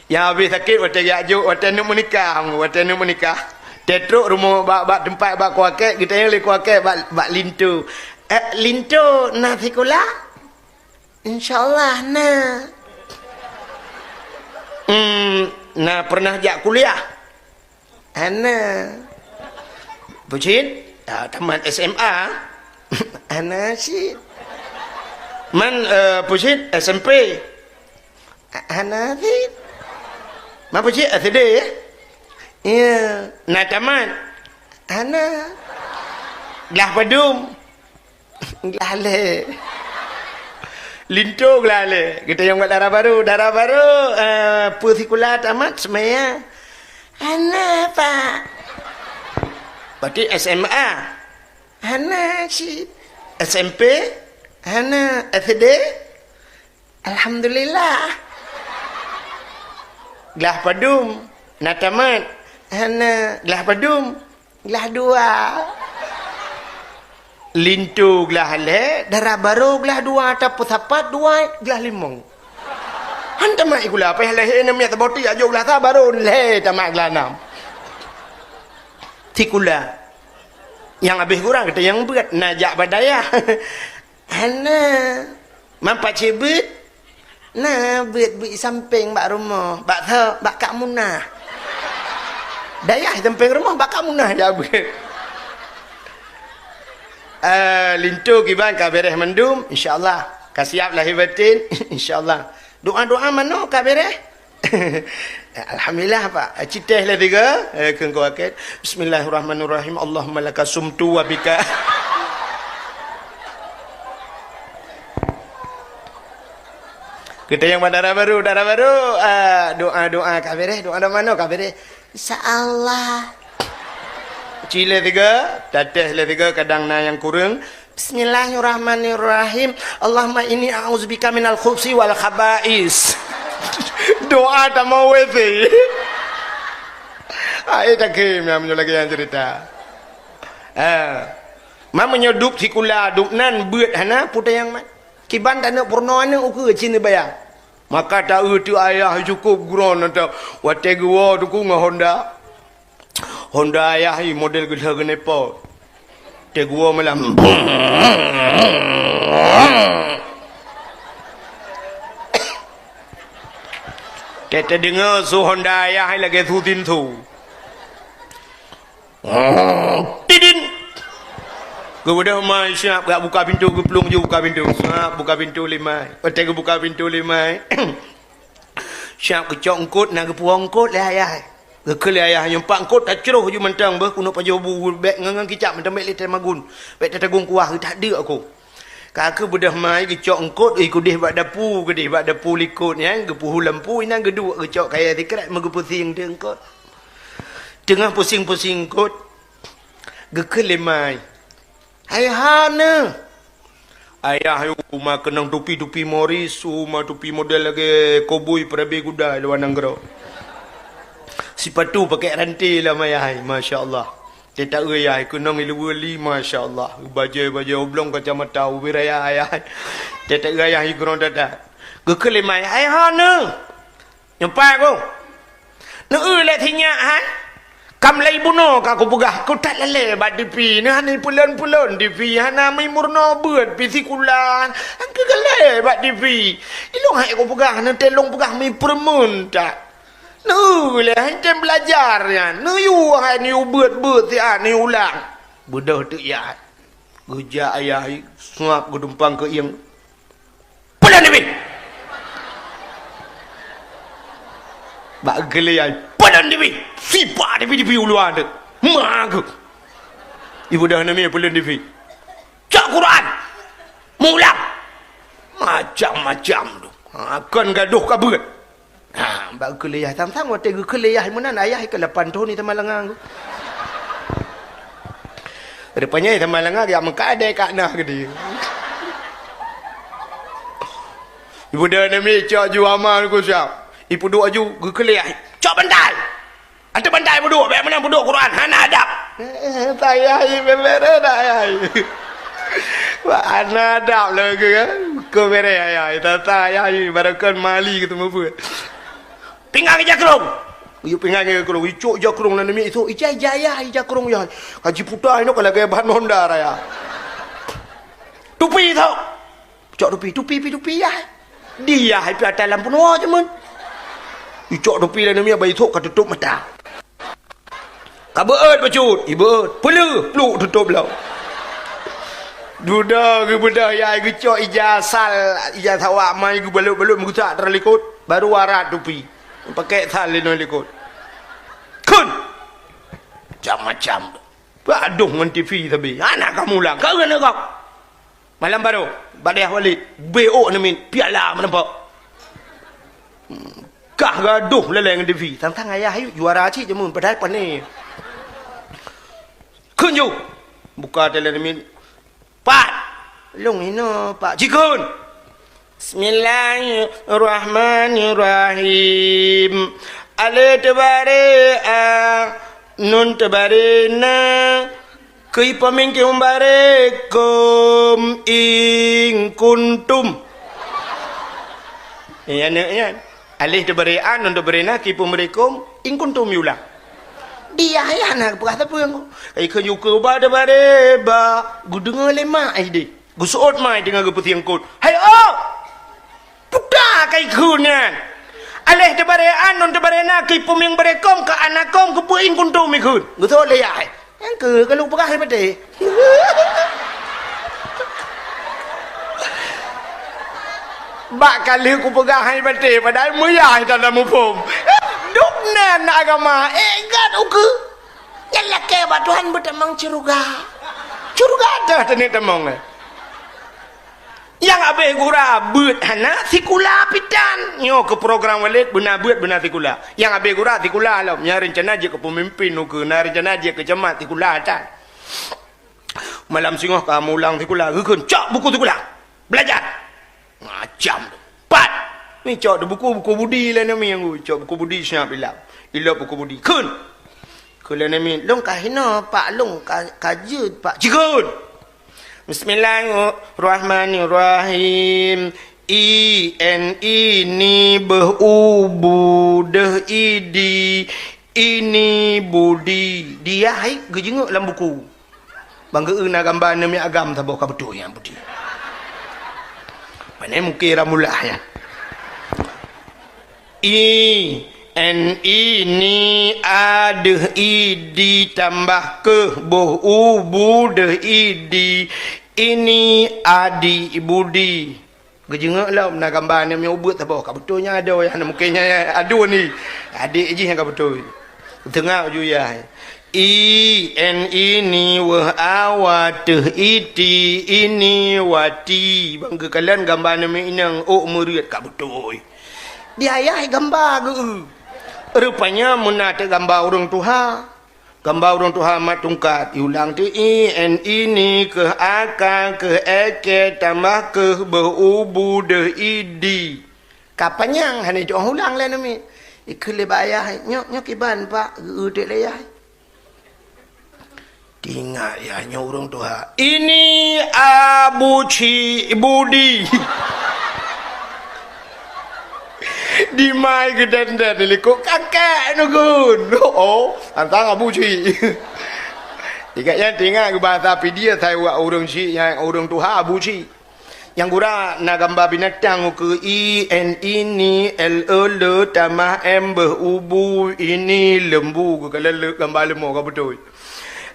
Nyang habéh sakét watée geujak jok, watée neuk meunikah, watée neuk meunikah. Teutrok rumoh bak, bak teumpat bak kuakek, geutanyong lé kuakek bak, bak linto. "Eh, linto na sikula?" "Insya Allah na." "Hmm, na pernah jak kuliah?" "Hana." "Peue cit?" "Ah, tamat S M A." "Hana cit." "Man, eh, peue cit? S M P?" "Hana cit." "Man peue cit? S D?" "Iya." "Na tamat?" "Hana." "Glah padum?" "Glah lhée." Linto glah lhée. Geutanyong bak dara barô, "Dara barô, eh, peue sikula tamat seumaya?" "Hana, Pak." "Berarti S M A?" "Hana cit." "S M P?" "Hana." "S D?" "Alhamdulillah." "Glah padum? Na tamat?" "Hana." "Glah padum?" "Glah dua." Linto glah lhée, dara barô glah dua, tapeusapat dua, glah limong. Han tamat sikula, payah lhée na miet taboti ajo glah sa barô lhée tamat glah nam. Sikula. Nyang habéh gura gata nyang beuet na jak bak dayah. Hana. Man pacé beuet? Na beuet-beuet sampéng bak rumoh, bak tho, bak Kak Munah. Dayah sampéng rumoh bak Kak Munah jak beuet. Eh, linto kiban ka beres mandum, insya-Allah. Ka siap lahé batin, insya-Allah. Doa-doa manoe ka beres? Alhamdulillah, Pak. Citeh lé tiga, eh, keu engkau akhir. Bismillahirrahmanirrahim. Allahumma laka sumtu wa bika. Kita yang dara barô, dara barô, ah, doa-doa ka beres, doa-doa manoe ka beres. Insya-Allah. Ci lé tiga, tateh lé tiga, kadang na nyang kureueng. Bismillahirrahmanirrahim. Allahumma inni a'udzubika minal khubsi wal khaba'is. Doa tamong W C. Ai takhém nyang meunyoe lagée nyan cerita. Ha. Man meunyoe dub sikula, dub nan beuet hana, peue teuh nyang mat. Kiban taneuk peurunoe aneuk ukeue cit neubayang. Maka taeu teuh ayah cukôp geuron atau watée geuwoe teungku ngon Honda. Honda ayah hi model geudah geuneupot. Teguo malam. Teudeungoe su Honda ayah lagée su tinsu. Tidin. Geubeudôh mai siap, geujak buka pintoe, geuplueng ju buka pintoe. Siap buka pintoe lé mai. Watèe geubuka pintoe lé mai, siap geucok eungkôt, na geupuwoe eungkôt lé ayah. Geukheun lé ayah nyoe, "Pak, eungkôt tacroh ju mantong, beuh keuneuk pajoh bu, bèk ngon, ngon kicap mantong, bèk lé tamagun. Bèk tatagong kuah, geutak deuk aku." Ka geubeudôh mai, geucok eungkôt, ih, keudéh bak dapu, keudéh bak dapu likôt nyan, geupeuhu lampu, inan geuduek, geucok kayèe sikrek, meugeupusing teuk eungkôt. Teungoh pusing-pusing eungkôt, geukheun lé mai, "Hai hana!" Ayah, uma keunong tupi-tupi Morris, uma tupi model lagèe koboi peurabe kuda luwa nanggroe. Sipatu pakèk ranté lam ayah, masya Allah. Teutak ayah keunong iluwa li, masya Allah. Bajèe-bajèe oblong kacamata ubé raya ayah. Teutak ayah igrong tata. Geukheun lé mai, "Hai hana!" Nyoe pat ku. Neueu lé sinyak hai. Kam lhèe bunoe ka kupeugah, kutat lalé bak tipi. Neuh hana peulon-peulon tipi, hana meumeureunoe beuet pi sikula. Angkeu galé bak tipi. Ilong hai kupeugah, neuteulong peugah meupeureumeun that. Neueu lé hai tem beulajar nyan. Neuyue hai neuyue beuet-beuet siat neuyue ulang. Beudôh teuk yah. Geujak ayah suap geudumpang keu ieng. Peulon dipih! Bak geulé ai, peulon dipih! Sipak dipih-dipih u luwa teuk. Ma geuh! Ibeudôh aneuk miet peulon dipih. Cok Quran! Meuulang! Macam-macam tu. Ha, kon gadoh ka beuet. Ha, bak geukheun lé yah sang-sang, watèe geukheun lé yah meunan, ayah ka lapan thon di Samalanga. Rupanya Samalanga geujak meukat adèe ka na keudéh. Ibeudôh aneuk miet cok ju hama ku siap. Ipeuduek aju, geukheun lé yah. Cok bantai! Ateueh bantai peuduek, bèk meunan peuduek Quran, hana adab. Eh, eh, tayah, eh, bere-bere dak, yah. Wah, hana adab lagèe kan. Keu bere, yah, yah. Tata, yah, yah, barokan mali keu teumeupeue. Pinggang ija krong. Yuk pinggang ija krong. Icok ija krong lah nami itu. Ija, ija, yah, ija krong, yah. Haji Puta inoe ka lagèe ban Honda raya. Tupi tu. Cok tupi, tupi, pi tupi, yah. Di yah, ipi ata lam peunoh je, mun. Icok tupi lah nami, bai isok ka tutôp mata. Ka beuet bacut, ibeuet. Peuleuh, pluk tutôp lom. Dudoe geubeudôh yah geucok ija sal, ija sawak mai geubalot-balot meugusak teuh likot, baru arat tupi. Pakèk sal inoe likot. Kheun! Macam-macam. Bak adoh ngon tivi sabe. Hana ka meulang. Ka keuneuk kau. Malam baroe, bak dayah Walid, B O neumit piala meuneupok. Hmm, kah gadoh laleng di V. Sang-sang ayah ayuk juara cit jameun, padahai pané. Kheun ju, buka teuleumit. Pat! Lôn inoe, Pak. Jikheun! Bismillahirrahmanirrahim. Alif teubaré a, nun teubaré na, Keu ipeumieng keu baré kôm in kuntum. Nyan, nyan, nyan. Alif teubaré a, nun teubaré na, keu ipeumieng kôm in kuntum iulang. Di ayah na peugah sapeue ngon. Kai keu nyukeue ba teubaré ba, geudeungoe lé mak ai deh. Geuseuôt mai teungoh geupeusieng kôt. Hai ôk! Puta kai kheun nyan. Alif teubaré a, nun teubaré na, keu ipeumieng baré kôm, keu ana kôm, keu peue in kuntum ikheun. Geuseuôt lé yah. Nyang keu ka lôn peugah hai patéh. Bak ka lheueh kupeugah hai patéh, padahai meuyah hana muphom. Dum nan agama, eh, gat ukeue. Nyan lakée bak Tuhan beutamong syeuruga. Syeuruga teuh taneuk tamong, eh. Nyang abéh gura beuet hana sikula pitan. Nyoe keu program Walid beuna beuet beuna sikula. Nyang abéh gura sikula lom. Nyang reuncana jeuet keu peumimpin ukeue, na reuncana jeuet keu camat sikula tan. Malam singoh ka meulang sikula, geukheun, "Cok buku sikula. Belajar." Macam tu. Pat. Ni cok tu buku, buku budi lah nami yang cok buku budi siap ilap. Ilap buku budi. Kheun. Kheun lah nami, "Lôn ka hinoe, Pak, lôn ka, ka jeuet, Pak." Jikheun. Bismillahirrahmanirrahim. I, N, I, ni, beuh, u, bu, deuh, i, di, ini, budi. Di yah hai geujeungok lam buku. Bang geu na gamba neumiet agam saboh ka beutôi nyang putih. Pane mungkin ramullah nyan. I, N, i, ni, a, deuh, i, di, tambah keuh, boh, u, bu, deuh, i, di, ini, adi, budi. Geujeungok lom na gamba aneuk miet ubeut saboh, ka beutôi nyan adoe, hana mungken nyan aduen ni. Adek jih nyang ka beutôi. Teungoh ju yah. I, N, i, ni, weuh, a, wa, teuh, i, ti, ini, wati. Ban geukalon gamba aneuk miet inong ôk meureuet ka beutôi. Di ayah gamba geu-eu. Rupanya meunan teuk gamba ureueng tuha. Gamba ureueng tuha mat tungkat, iulang teuk i, N, i, ni, keuh, a, ka, keuh, e, ke, tambah keuh, beuh, u, bu, deuh, i, di. Ka panyang hana jitu'oh ulang lé aneuk miet. Ikheun lé bak ayah, "Nyoe, nyoe kiban, Pak?" Geu-eu teuk lé ayah. Teuingat yah nyoe ureueng tuha. Ini Abu Cik Budi. Dimai geudenden di likot kakek neugun. Oh, tantang Abu Cik. Ingat nyan teuingat bahasa Pidie, sai wak ureueng cik nyang ureueng tuha Abu Cik. Nyang gura na gamba binatang ukeue i, N, i, ni, L, e, le, tamah M, beuh, u, bu, ini, lembu, geukalon le-, gamba leumo ka beutôi.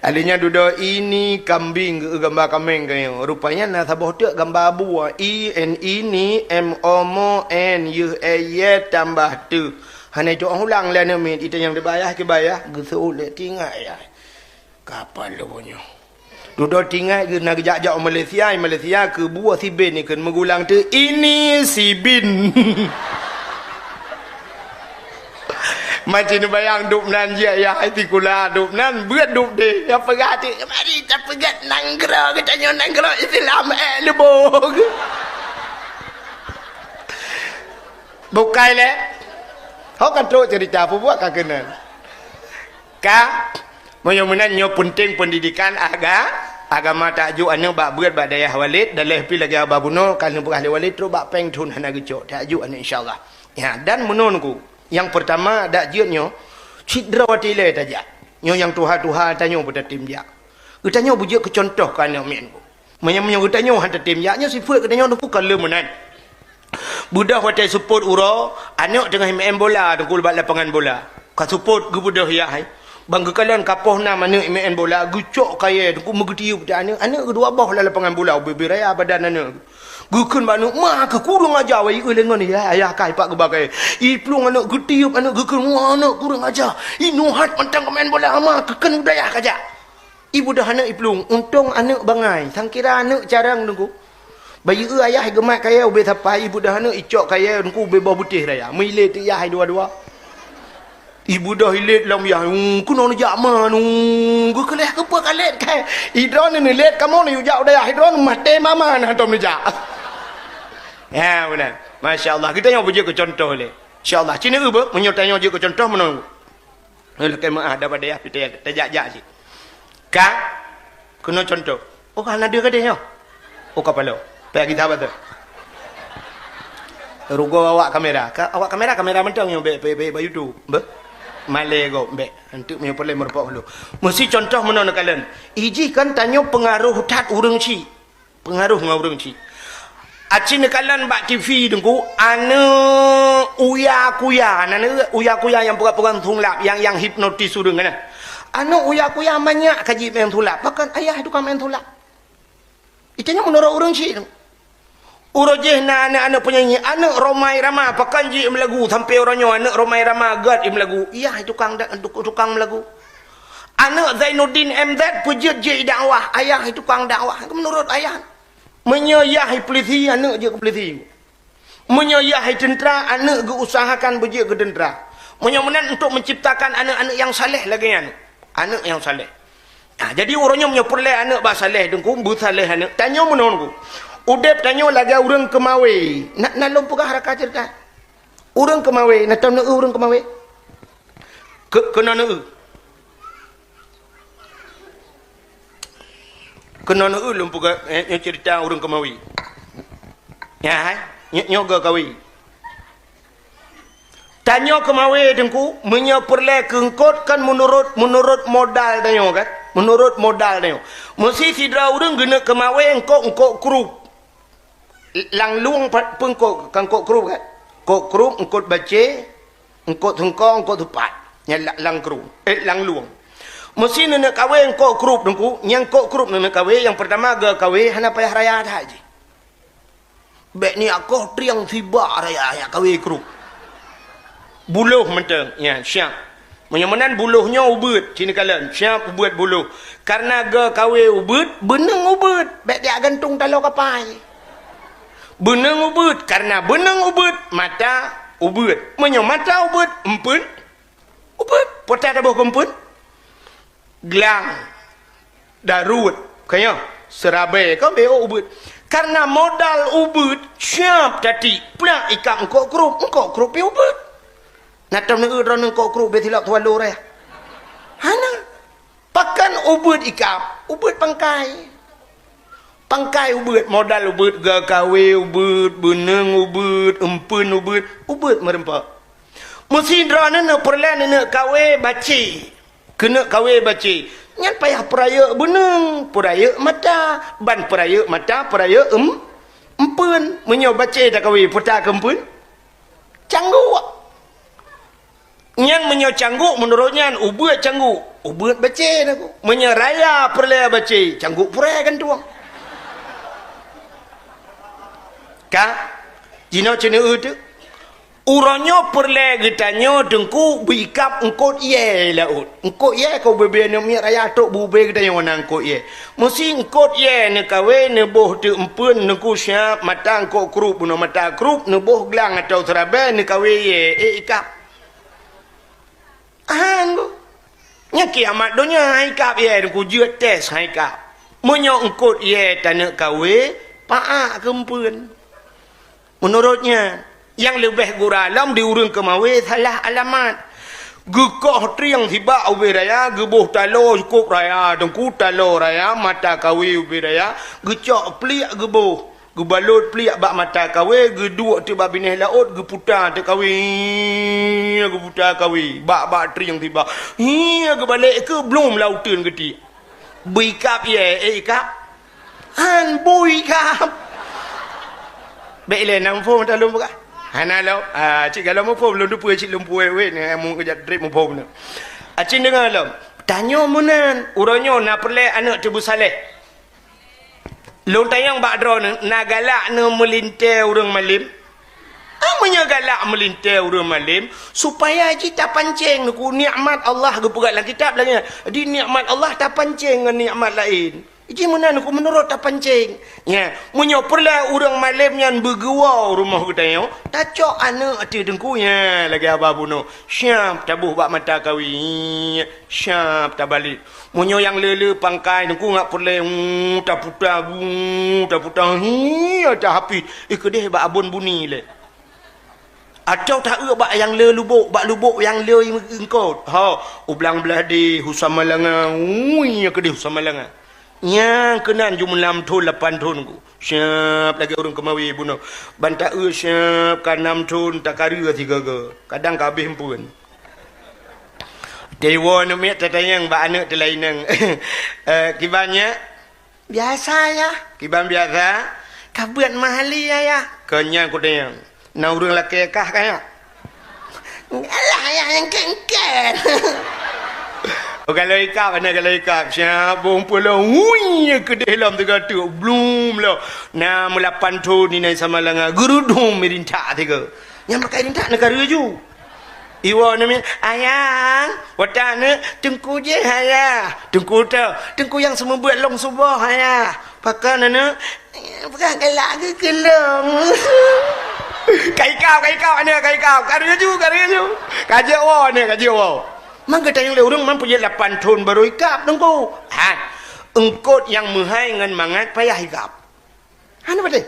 Alheuh nyan dudoe ini kambing, geu-eu gamba kaméng keu nyoe. Rupanya na saboh teuk gamba abu, i, N, i, ni, M, o, mo, N, yeuh, e, ye, tambah teuh. Hana jitu'oh ulang lé aneuk miet, itanyong di bak ayah, kiban yah, geuseuôt lé teuingat yah. Kapal lôn nyoe. Dudoe teuingat geu-, na geujak-jak u Malaysia, i Malaysia keu buet siben ikheun meugulang teuk ini sibin. Macam neubayang dub nan jih, ayah sikula dub nan, beuet dub deh. Nyang peugah teuk, mari tapeugét nanggroe geutanyoe nanggroe Islam, eh, leuboh. Bukai lé. Ho ka trok cerita, peue buet ka keunan. Ka, meunyoe meunan nyoe peunteng peundidikan aga-, agama, tajok aneuk bak beuet bak dayah Walid, daleh pih lagèe Abah bunoe ka lheueh peugah lé Walid trok bak péng thon hana geucok, tajok aneuk insya Allah. Ya, dan meunoe Teungku, nyang peurtama dak jeuet nyoe, cit droe watèe ilèe tajak. Nyoe nyang tuha-tuha tanyoe peutatém jak. Geutanyoe beujeuet keu cuntoh keu aneuk miet Teungku. Meunyoe, meunyoe geutanyoe han tatém jak, nyoe sifeuet geutanyoe Teungku ka lheueh meunan. Beudôh watèe seupôt uroe, aneuk teungoh meu'en bola Teungku bak lapangan bola. Ka seupôt geubeudôh yah hai. Ban geukalon ka poh nam aneuk meu'en bola, geucok kayèe Teungku meugeutiyeub teuh aneuk, aneuk geuh dua boh lam lapangan bola, ubé-bé raya badan aneuk. Geukheun bak aneuk, "Ma keuh kureueng aja, wai eu lé ngon yah, ayah kai pak geuba kayèe." Iplueng aneuk geutiyeub aneuk geukheun, "Wah, aneuk kureueng aja. Inoe hat mantong ka meu'en bola, ma keuh kheun u dayah kajak." Ibeudôh aneuk iplueng, untông aneuk bangai, sangkira aneuk carông Teungku. Bayeue ayah geumat kayèe ubé sapai, ibeudôh aneuk icok kayèe Teungku ubé boh beutéh raya. Meuilét teuk yah hai dua-dua. Ibeudôh ilét lom yah, "Hmm, keunoe neujak ma, hmm, geukeuleh keupeue ka lét kayèe. Idroeneuh neulét kamoe neuyue jak u dayah, idroeneuh maté mama na tom neujak." Ya, beuna. Masya Allah, geutanyoe beujeuet keu cuntoh lé. Insya Allah, ci neu-eu beuh, meunyoe tanyoe jeuet keu cuntoh meunoe. Lakèe meu'ah daripada yah pih tajak-jak cit. Ka, keunoe cuntoh. Oh, hana deuh gadeh nyoe. Oh, kapalo. Payah gita bateue. Rugoe awak kamera. Ka, awak kamera, kamera mantong nyoe bèk, bèk, bèk bak YouTube. Beuh? Malèe gob bèk. Anteuk meunyoe peureulèe meurumpok dulu. Meusi cuntoh meunoe neukalon. Ijih kan tanyoe peungaroh that ureueng chik. Peungaroh ngon ureueng chik. Aci neukalon bak TV Teungku, aneuk uya-kuya, aneuk uya-kuya nyang peugah-peugah sulap, nyang, nyang hipnotis ureueng kan. Aneuk uya-kuya manyak ka jimeu'en sulap, pakon ayah tukang meu'en sulap. Itanyoe meunurot ureueng chik. Uroe jéh na aneuk-aneuk peunyanyi, aneuk Rhoma Irama, pakon jimeu'en lagu sampoe uroe nyoe aneuk Rhoma Irama gèt jimeu'en lagu. Yah tukang da-, tukang meu'en lagu. Aneuk Zainuddin M Z peujeuet jeuet dakwah, ayah tukang dakwah, meunurot ayah. Meunyoe yah polisi, aneuk jeuet keu polisi. Meunyoe yah teuntra, aneuk geuusahakan beujeuet keu teuntra. Meunyoe meunan untuk menciptakan aneuk-aneuk nyang saleh lagèe nyan. Aneuk nyang saleh. Nah, jadi uroe nyoe meunyoe peureulèe aneuk bak saleh Teungku, beusaleh aneuk. Tanyoe meunoe Teungku. Udép tanyoe lagèe ureueng keumawé. Na, na lôn peugah raka ceurita. Ureueng keumawé, na tom neu-eu ureueng keumawé? Keu-, keunoe neu-eu. Keunoe neu-eu lôn peugah, eh, nyoe ceurita ureueng keumawé. Nyan hai, nyoe, nyoe geuh kawé. Tanyoe keumawé Teungku, meunyoe peureulèe keu eungkôt kan meunurot, meunurot modal tanyoe kan? Meunurot modal tanyoe. Meusi sidroe ureueng geuneuk keumawé eungkôt-eungkôt krup. Lam lueng pe-, peue eungkôt, kan eungkôt krup kan? Eungkôt krup, eungkôt bacé, Eungkôt seungko, eungkôt seupat. Nyan la-, lam krueng. Eh, lam lueng. Meusé neuneuk kawé eungkôt krup Teungku, nyang eungkôt krup neuneuk kawé, nyang peurtama geuh kawé hana payah raya that jih. Bék niyak koh trieng sibak raya, nyak kawé krup. Buloh mantong, ya, siap. Meunyoe meunan buloh nyoe ubeuet, sinoe kalon, siap ubeuet buloh. Kareuna geuh kawé ubeuet, beuneueng ubeuet, bék jak gantong taloe kapai. Beuneueng ubeuet, kareuna beuneueng ubeuet, mata ubeuet. Meunyoe mata ubeuet, eumpeuen ubeuet. Peue taboh keu eumpeuen? Glang, daruet, ka nyoe, seurabée, ka bék ubeuet. Kareuna modal ubeuet, siap tatiek, plak ikab eungkôt krup, eungkôt krup pih ubeuet. Na tom neueu droeneuh eungkôt krup bék silap tuan lurée? Hana. Pakon ubeuet ikab? Ubeuet pangkai. Pangkai ubeuet, modal ubeuet, geuh kawé ubeuet, beuneueng ubeuet, eumpeuen ubeuet, ubeuet meureumpok. Meusé droeneuh peureulée neuneuk kawé bacé. Keuneuk kawé bacé. Nyan payah peurayeuk beuneueng, peurayeuk mata, ban peurayeuk mata, peurayeuk eum-, eumpeuen. Meunyoe bacé takawé, peue takeu eumpeuen? Cangguk. Nyan meunyoe cangguk, meunurot nyan ubeuet cangguk, ubeuet bacé Teungku. Meunyoe raya peureulée bacé, cangguk purée gantueng. Ka? Jinoe ceuneueu teuk. Uroe nyoe peureulée geutanyoe Teungku beuikab eungkôt yée laôt. Eungkôt yée ka ubé-bé aneuk miet raya trok beu-ubé geutanyoe na eungkôt yée. Meusé eungkôt yée neukawé neuboh teuk eumpeuen Teungku siap mata eungkôt krup bunoe mata krup neuboh glang atau seurabée neukawé yée ék ikab. Hán, Bu. Nyan kiamat donya, han ikab yée, Teungku jeuet tes, han ikab. Meunyoe eungkôt yée taneuk kawé, paak keu eumpeuen. Meunurot nyan, nyang leubeh gura lom di ureuëng keumawé salah alamat. Geukoh trieng sibak ubé raya, geuboh taloe cukôp raya, Teungku taloe raya, mata kawé ubé raya, geucok pliek geuboh. Geubalot pliek bak mata kawé, geuduek teuk bak binéh laôt, geuputa teuk kawé, geuputa kawé, bak-bak trieng sibak. Hi, geubalek keu blom lam uteuen geutiek. Beuikab yée, ék ikab? Hán, beuikab. Bék ilée na muphom ata lôn peugah. Hana lom. Ah, cit galom muphom, lôn teupeue cit lôn puwoe wéh, nyan mu keujak trép muphom nyoe. Acit deungoe lom. Tanyoe meunan, uroe nyoe na peureulée aneuk teubeusaléh. Lôn tanyong bak droeneuh, na galak neuh meulintée ureuëng malém? Ah, meunyoe galak meulintée ureuëng malém, supaya jih tapancéng Teungku nikmat Allah geupeugah lam kitab lagée nyan. Di nikmat Allah tapancéng ngon nikmat laén. Jih meunan Teungku meunurot tapancéng. Nya, meunyoe peureulée ureuëng malém nyan beugeuwoe u rumoh geutanyoe, tacok aneuk ateueh Teungku nyan lagée haba bunoe. Siap taboh bak mata kawé. Siap tabalek. Meunyoe nyang le-le pangkai Teungku ngat peureulée, hu, taputa, hu, taputa, hi, tahapih, eh, keudeh bak abon buni lé. Atawa taeu bak nyang le lubok, bak lubok nyang le eungkôt. Ha, u Blang Blahdeh, u Samalanga, ui, keudeh u Samalanga. Nyang keunan jumeulam thon lapan thon ku. Siap lagée ureuëng keumawé bunoe. Ban taeu siap ka nam thon takareu sigoe-goe. Kadang ka abéh eumpeuen. Teuwoe aneuk miet tatanyong bak aneuk teulaineng. Eh, kiban nyak? Biasa, Yah. Kiban biasa? Ka beuet meuhali, Yah, Yah. Keu nyan kutanyong. Na ureuëng lakée kah ka nyak? Alah, Yah, nyang kén-kén. Oh, galom ikab, aneuk galom ikab. Siap bong pulo. Hui, keudeh lom tiga tu. Blum lom. Na meulapan thon ni nai sama langa. Geurudum mirintak tiga. Nyang pakai rintak neukara ju. Iwoe namiet, "Ayang, watée aneuk, Teungku jih, Ayah." Teungku teu, Teungku nyang seumeubeuet lông suboh, Ayah. Pakon aneuk? Peugah galak geuh keu lông. Ka ikab, ka ikab aneuk, ka ikab. Ka reuju, ka reuju. Ka jeuet woe aneuk, ka jeuet woe. Mangka tanyong lé ureuëng man peujeuet lapan thon barô ikab Teungku. Ha, eungkôt nyang meuhai ngon mangat payah ikab. Hana patéh.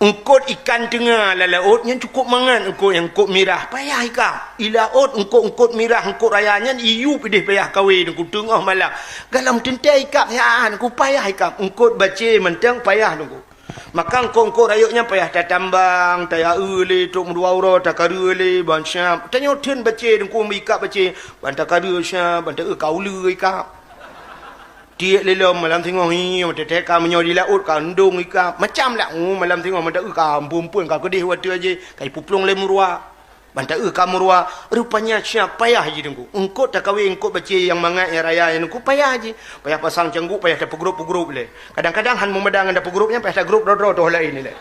Eungkôt ikan teunga lam laôt nyan cukôp mangat eungkôt nyang eungkôt mirah, payah ikab. I laôt eungkôt-eungkôt mirah, eungkôt raya nyan iyup ideh payah kawé Teungku teungoh malam. Galom teuntée ikab siat Teungku payah ikab. Eungkôt bacé mantong payah Teungku. Maka eungkôt-eungkôt rayeuk nyan payah tatambang, tayaeu lé trok meudua uroe, takareu lé ban siap. Tanyoe theun bacé Teungku meuikab bacé, ban takareu siap, ban taeu ka uleue ikab. Tiek lé lom malam singoh hi, teutek ka meunyoe di laôt ka ndong ikab. Macam lah, oh, malam singoh meuda ka amphon-amphon ka keudeh watée jih, ka ipuplong lé meuruwa. Ban taeu ka meuruwa, rupanya siap payah jih Teungku. Eungkôt takawe eungkôt bacé nyang mangat nyang raya nyan Teungku payah jih. Payah pasang cangguk, payah tapeugrôp-peugrôp lé. Kadang-kadang han meumada ngon tapeugrôp nyan, payah tagrôp droe-droe toh laén lé.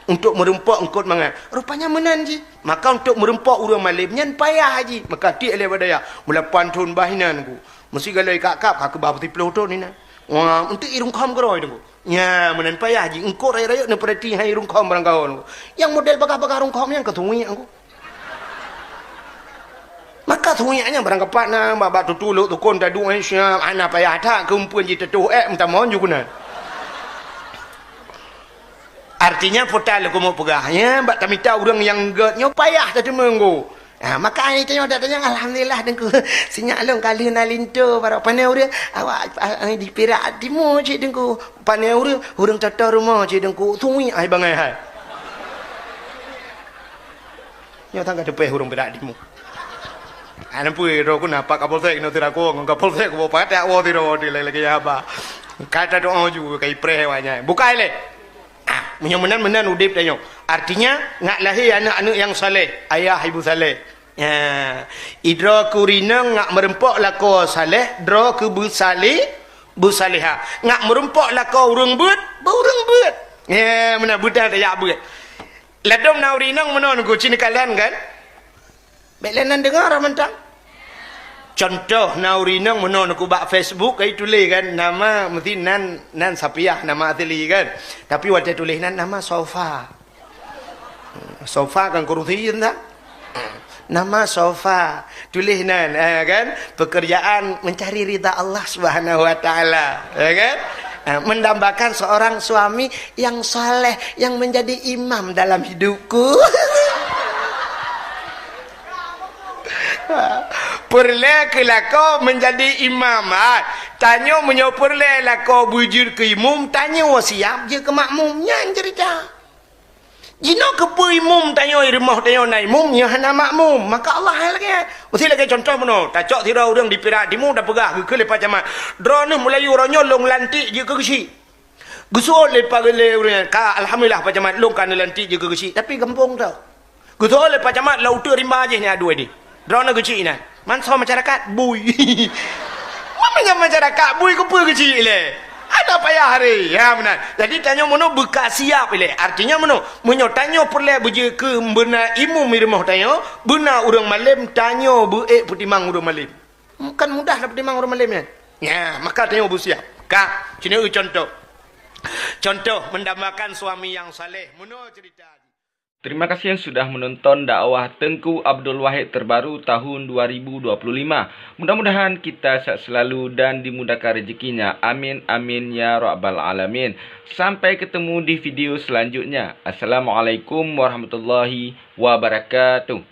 Untuk meurumpok eungkôt mangat. Rupanya meunan jih. Maka untuk meurumpok ureuëng malém nyan payah jih. Maka tiek lé bak dayah. Meulapan thon bah inan Teungku. Meusigoe lé kap-kap ka keubah peusiplôh thon inan. Wah, untuk i rungkhom keudroe Teungku. Nya, meunan payah jih. Eungkôt rayeuk-rayeuk neupeurati hai rungkhom barangkaho Teungku. Nyang model bagah-bagah rungkhom nyan ka suwiek Teungku. Maka suwiek nyan barangkapat na, bak, bak tutulok tukon taduek, eh, siap, hana payah that, keupeuen jiteutoh ék, meutamong ju keunan. Artinya, peue ta lôn keumeung peugah, ya, bak tamita ureuëng nyang gét nyoe payah tateumeung Teungku. Ha, maka ai tanyoe dak tanyong, alhamdulillah Teungku. Sinyak lôn ka lheueh na linto baroe, pane ureuëng, awak, ah, di Pirak Timur cit Teungku. Pane ureuëng, ureuëng toto rumoh cit Teungku. Suwiek ai bangai hai. Nyoe tangga teupeh ureuëng Pirak Timur. Ana pui ro ku na Pak Kapolsek nyoe sira ku ngon Kapolsek ku pakat ya wo sira di lagi haba. Kata doa ju kai preh awak nyan. Bukai lé. Ah, meunyoe meunan-meunan udeb tanyoe. Artinya, ngak lahé aneuëk-aneuëk nyang saleh, ayah ibu saleh. Ya, idroe keu ureuëng inong ngak meureumpok lakoe saleh, droe keu beusaleh, beusalehah. Ngak meureumpok lakoe ureuëng beuet, beu ureuëng beuet. Ya, meunan beuet dah tajak beuet. Ladôm na ureuëng inong meunoe Teungku, ci neukalon kan? Bék lé nan deungoe rhah mantong. Contoh, na ureuëng inong meunoe Teungku bak Facebook, kai tuléh kan, nama meusti nan, nan Sapiah, nama asli kan. Tapi watée tuléh nan, nama Sofa. Sofa kan kurusi entah. Nama Sofa. Tuléh nan, eh, kan, pekerjaan mencari ridha Allah Subhanahu wa Ta'ala, ya kan? Eh, mendambakan seorang suami yang saleh, yang menjadi imam dalam hidupku. Peureulée keu lakoe meunjadi imam, ha. Tanyoe meunyoe peureulée lakoe beujeuet keu imum, tanyoe siab jeuet keu makmum. Nyan ceurita. Jinoe keupeue imum tanyoe i rumoh tanyoe na imum, nyoe hana makmum. Maka Allah hai lagée. Meusti lagée contoh meunoe, tacok sidroe ureuëng di Pirak Timur, tapeugah geukheun lé Pak Camat, "Droeneuh meulayeue uroe nyoe lôn lantik jeuet keu geuchik." Geuseuôt lé Pak, lé ureuëng nyan, "Ka, alhamdulillah Pak Camat, lôn ka neulantik jeuet keu geuchik, tapi gampông teuh." Geuseuôt lé Pak Camat, "Lam uteuk rimba jih nyan aduai deh. Droeneuh geuchik inan." Mansoe masyarakat bui. Meunyoe masyarakat bui keupeue geuchik lé? Ada payah hari. Ya, meunan. Jadi, tanyoe meunoe beuka siab ilée. Artinya meunoe, meunyoe tanyoe peureulée beujeuet keu beuna imum i rumoh tanyoe, beuna ureuëng malém, tanyoe beu-ék peutimang ureuëng malém. Kan mudah lah peutimang ureuëng malém nyan. Ya, maka tanyoe beusiab. Ka, sinoe contoh. Contoh mendambakan suami yang saleh. Meunoe ceurita. Terima kasih yang sudah menonton dakwah Teuku Abdul Wahid terbaru tahun dua ribu dua puluh lima. Mudah-mudahan kita sehat selalu dan dimudahkan rezekinya. Amin, amin, ya rabbal alamin. Sampai ketemu di video selanjutnya. Assalamualaikum warahmatullahi wabarakatuh.